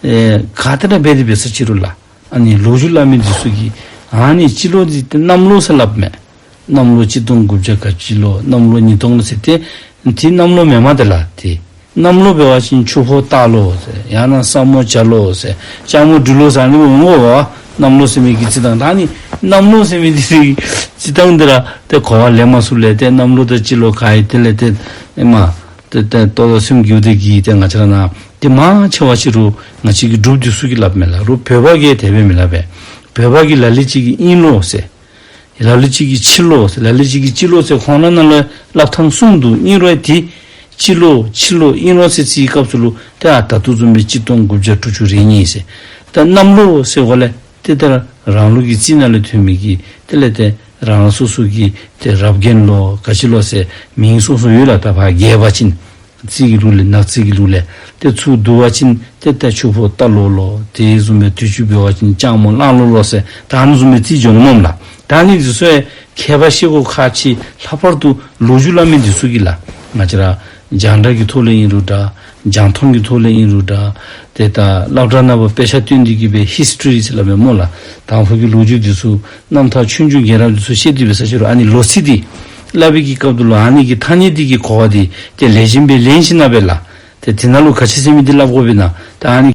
ཨེ་ག་ཏེ་ན་འབད་དེ་འབད་ས་ཅི་རུང་ལགས། ཨ་ནི་ལོ་རྒྱུས་སླབ་མི་འདི་ཚུ་གིས་ཨ་ནི་སྤྱི་ལོ་འདི་ཏེ་གནམ་ལོ་ཟེར་སླབ་མས། གནམ་ལོ་གཅིག་སྟོང་དགུ་བརྒྱ་ག་ཅི་ལོ་གནམ་ལོ་ཉིས་སྟོང་ལོ་ཟེར་ཏེ་དེ་གནམ་ལོ་མེན་མས་ཏེ་ལགས། ཏེ་གནམ་ལོ་འབད་བ་ཅིན་ཆུ་ཕོ་སྟག་ལོ་ཟེར་ཡང་ན་ས་མོ་བྱ་ལོ་ཟེར་ལྕགས་མོ་སྦྲུལ་ལོ་ཟེར་ཨ་ནི་འོང་དགོ་པ། གནམ་ལོ་ཟེར་མི་གི་རྩིས་སྟངས་ད་ཨ་ནི་གནམ་ལོ་ཟེར་མི་འདི་རྩིས་སྟངས་འདི་ར་ཏེ་གོ་བ་ལེན་མ་ཚུགས་ལས་ཏེ་གནམ་ལོ་དང་སྤྱི་ལོ་ག་ཡི་དེ་ལས་ཏེ་ཨེ་མ་ཏེ་ཏེ་ལྟོ་ལོ་སེམས་འགྱུར་དེ་གིས་ཏེ་ང་བཅས་ར་ནཱ་ཏེ་མང་ཆེ་བ་ཅིག་རུང་ང་བཅས་ཀྱི་འབྲུགཔ་འདི་ཚུ་གིས་སླབ་མས་ལགས། རོགས་བོད་པ་གིས་དེ་སྦེ་མི་སླབ་པས། བོད་པ་གིས་ལ་ལུ་ཅིག་གིས་དབྱིན་ལོ་ཟེར། ལ་ལུ་ཅིག་གིས་ཕྱི་ལོ་ཟེར། ལ་ལུ་ཅིག་གིས་སྤྱི་ལོ་ཟེར། ཁོང་ར་ནང་ལུ་སླབ་ཐངས་གསུམ་འདུག། དབྱིན་རོགས་དེ་ སྤྱི་ལོ་ཕྱི་ལོ་ཨིན་རུང་ཟེར་རྩིས་སྐབས་སུ་ལུ་ཏེ་ཨ་ད་ལྟོ་བཟུམ་སྦེ་གཅིག་སྟོང་དགུ་བརྒྱ་དྲུག་ཅུ་རེ་གཉིས་ཟེར། ད་གནམ་ལོ་ཟེར་བ་ལས་ཏེ་ད་རང་ལུགས་ཀྱི་རྩིས་ནང་ལས་ཐོན་མི་གི་དེ་ལས་ཏེ་རང་རང་སོ་སོ་གི་ཏེ་རབ་རྒན་ལོ་ག་ཅི་ལོ་ཟེར་མིང་སོ་སོ་ཡོད་ལགས། ད་ཕར་རྒྱས་པ་ཅིན་རྩིས་ཀྱི་ལུགས་ལས་ནག་རྩིས་ཀྱི་ལུགས་ལས་ཏེ་ཚུར་བསྡུ་བ་ཅིན་ཏེ་ད་ཆུ་ཕོ་རྟ་ལོ་ལོ་དེ་བཟུམ་སྦེ་དུས་ཅི་འབད་བ་ཅིན་ལྕང་མོ་གླང་ལོ་ལོ་ཟེར་ད་ཨ་ནི་བཟུམ་སྦེ་རྩིས་འགྱོ་ནི་སྨོ་ལགས། ད་ཨ་ནི་འདི་ཚུ་ཡང་མཁས་པ་ཤེས་དགོ་ཁག་ཆེ། ལྷག་པར་དུ་ལོ་རྒྱུས་སླབ་མི་འདི་ཚུ་གིས་ལགས། ང་བཅས་ར་རྒྱང་བསྒྲགས་ཀྱི་ཐོག་ལས་ཨིན་རུང་འདྲ། རྒྱང་མཐོང་གི་ཐོག་ལས་ཨིན་རུང་འདྲ། ཏེ་ད་སློབ་གྲྭ་ནང་ཕར་དཔེ་ཆ་སྟོན་ཏེ་གིས་སྦེ་ཧིསི་ཊོ་རི་ཟེར་སླབ་མས་སྨོ་ལགས། དང་ཕུ་གི་ལོ་རྒྱུས་འདི་ཚུ་རྣམ་ཐར་ཆོས་འབྱུང་རྒྱལ་རབས་འདི་ཚུ་བཤད་དེ་འབད་ས་ཅི་རུང་ཨ་ནི་ལོ་ཚིགས་འདི་སླབ་པའི་གི་སྐབས་དུ་ལུ་ཨ་ནི་གི་ཐ་སྙད་འདི་གི་གོ་བ་འདི་ཏེ་ལེགས་ཤོམ་སྦེ་ལེན་ཞིན་ན་སྦེ་ལགས། ཏེ་དེ་ནང་ལུ་ག་ཅི་ཟེར་མི་འདི་སླབ་དགོ་པས་ན། ད་ཨ་ནི་